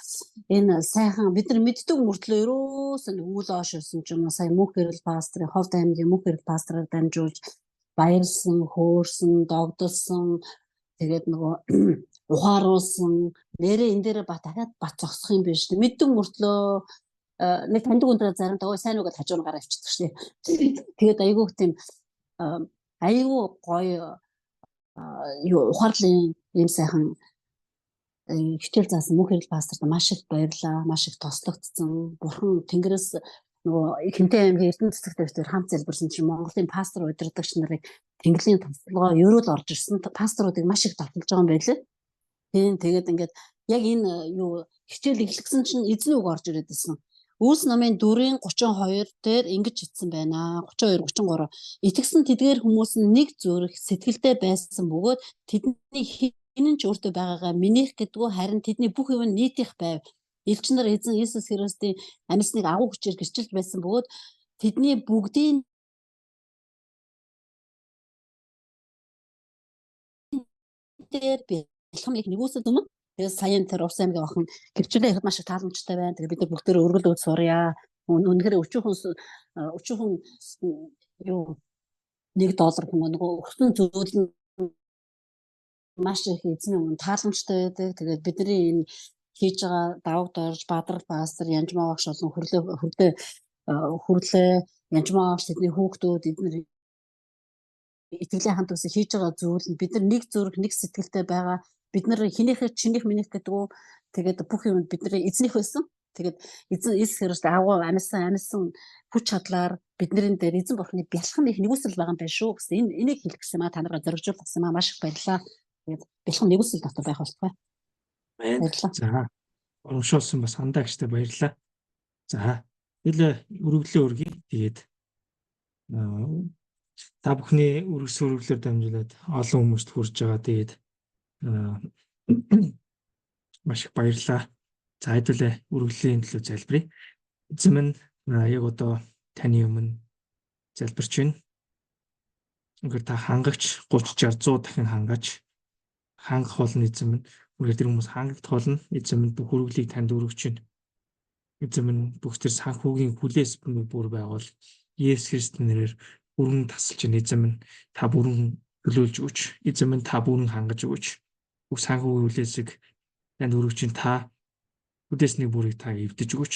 энэ сайхан бид нар мэддэг мөртлөө ерөөсөө нэг үйлоош байсан ч юм уу сая мөнх гэрэл пастрын Ховд аймгийн мөнх гэрэл пастраар дамжуулж баярлсан, хөөрсөн, догдолсон. Тэгээд нөгөө ухааруулсан. Нэрээ энэ дээрээ ба дахиад бат зогсох юм биш. Мэддэг мөртлөө нэг таньдаг өндрөө заримдаа ой сайн уу гэж хажуу нь гараа авчдаг шээ. Тэгээд айгүйх тийм айгүй гоё юу ухаарлын ийм сайхан хичээл заасан мөнх хэрэл пасторт маш их баярлаа, маш их тослогдсон. Бурхан Тэнгэрээс нөгөө Хэмтэн аймгийн Эрдэнэ цэцэг дээр хамт залбирсан чинь Монголын пастор удирдагч нарыг Тэнгэрийн тослогоо ерөөл орж ирсэн. Пасторуудыг маш их давталж байгаа юм байлээ. Тийм тэгээд ингээд яг энэ юу хичээл эхлэхсэн чинь эзэн үг орж ирээд байсан. Үйлс номын 4-ийн 32 дээр ингэж хэлсэн байна. 32 33. Итгэсэн тэдгээр хүмүүс нь нэг зүрх сэтгэлдээ байсан бөгөөд тэдний хэн нь ч өөртөө байгаагаа минийх гэдгүү харин тэдний бүх юм нь нийтийнх байв. Элч нар эзэн Иесус Христосийн амьсныг агуу хүчээр гэрчилж байсан бөгөөд тэдний бүгдийн дээр бэлхэм их нэгүсэл өмнө. Тэгээд саяын тэр Увс аймгийн охин гэрчлэлээ ихэд маш их тааламжтай байна. Тэгээд бид нар бүгдээрээ өргөл үз сурья. Үнэхээр өчүүхэн юу $1 хүн нөгөө өгсөн зүйл нь маш их эзний өмнө тааламжтай байдаг. Тэгээд бидний энэ хийж байгаа давагд орж Бадрал пастор, Янжмаа багш болон хөрлөө Янжмаа багш тэдний хүүхдүүд эднэр итгэлийн хамт үсэг хийж байгаа зүйл нь бид нар нэг зүрх нэг сэтгэлтэй байгаа. Бид нар хинийхээ чинийх минийх гэдэг үү. Тэгээд бүх юм бидний эзнийх байсан. Тэгээд эзэн Иесус Христ агуу амьсан хүч чадлаар бидний дээр эзэн бурхны бялхам их нэгүсэл байгаа юм байна шүү гэсэн энэ энийг хэлэх гэсэн маа та нараа зоригжуулах гэсэн маа маш их баярлалаа. Тэгээд бялхам нэгүсэл дотор байх болтугай. Баярлалаа. За урамшуулсан бас хандаагчтай баярлалаа. За тэгэл өргөлөө өргөе. Тэгээд та бүхний өргөс өргөлөөр дамжуулаад олон хүмүүст хүрж байгаа. Тэгээд маш их баярлалаа. За хэдүүлээ өргөлийн төлөө залбирая. Эзэн минь яг одоо таны өмнө залбирч байна. Үнэхээр та хангагч 30 60 100 дахин хангаач хангах болно эзэн минь. Үнэхээр тэр хүмүүс хангагдах болно. Эзэн минь бүх өргөлийг танд өргөж байна. Эзэн минь бүх тэр санхүүгийн хүлээс бүр байгуул Есүс Христосийн нэрээр бүрэн тасалж байна. Эзэн минь та бүрэн төлөөлж өгөөч. Эзэн минь та бүрэн хангаж өгөөч. Бүх санхүүгийн хүлээсийг танд өргөж байна. Та Хүдээсний бүрийг та эвдэж өгөөч.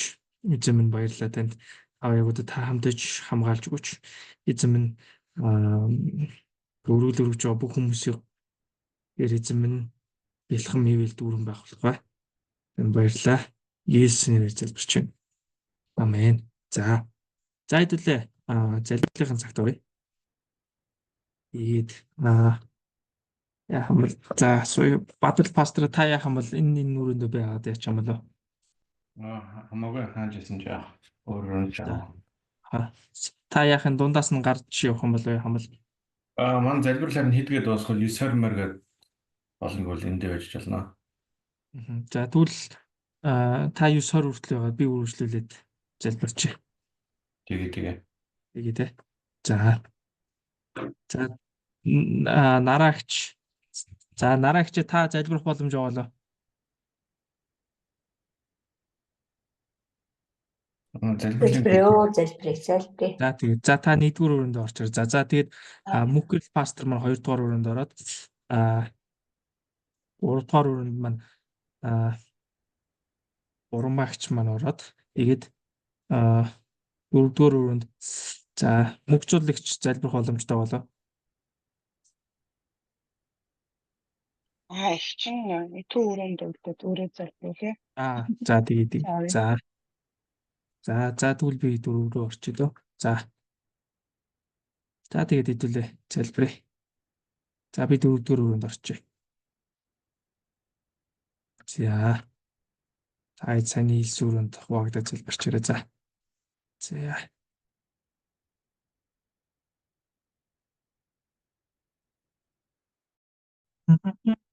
Эзэн минь, баярлалаа танд. Аав ягуудаа та хамтаж хамгаалж өгөөч. Эзэн минь, өрөөл өргөж байгаа бүх хүмүүсийг эзэн минь бэлхэн мэвэл дүүрэн байх болугай. Танд баярлалаа. Есүсийн нэрээр залбирч байна. Амен. За. За, хэдүүлээ залбирлын цагт оръё. Тэгээд яах юм бол, за, Бадал пастор, та яах юм бол энэ өрөөндөө байгаад яач юм болоо? Аа, хамаагүй, хааж исэн ч яах. Өөр ч яах. Та яах юм, дундаас нь гарч явах юм болоо, яах юм бол? Аа, маань залбирлаар нь хийдгээ дуусгал 9:20 морь гээд болно бол эндээ байж болно. За, тэгвэл та 9:20 хүртэл байгаад би үргэлжлүүлээд залбирч. Тэгээ тэгээ. Тэгээ те. За. За, нараагч. За, нараагч, та залбирах боломж байгаа болоо. Залбирлаа. Залбирээ, залбирээ. За, тэгээд за, та нэгдүгээр өрөөнд орчоор. За за, тэгээд Мөнхгэрэл пастор маань хоёрдугаар өрөөнд ороод, гуравдугаар өрөөнд маань Урмаагч маань ороод, тэгээд дөрөвдүгээр өрөөнд, за, мөнгөцүүлэгч залбирах боломжтой болоо. Аа, их чинь төв өрөөнд үлдээд өөрөө залбирлаа. Аа, за, тэгээд за. За за, тэгвэл би дөрөв рүү орчих лөө. За. За, тэгээд хэдүүлээ залбирая. За, би дөрөвдүгээр өрөөнд орчих. За. Та сайн хэлсэн өрөөнд хуваагдаад залбирчаарай. За. За. Mm-hmm.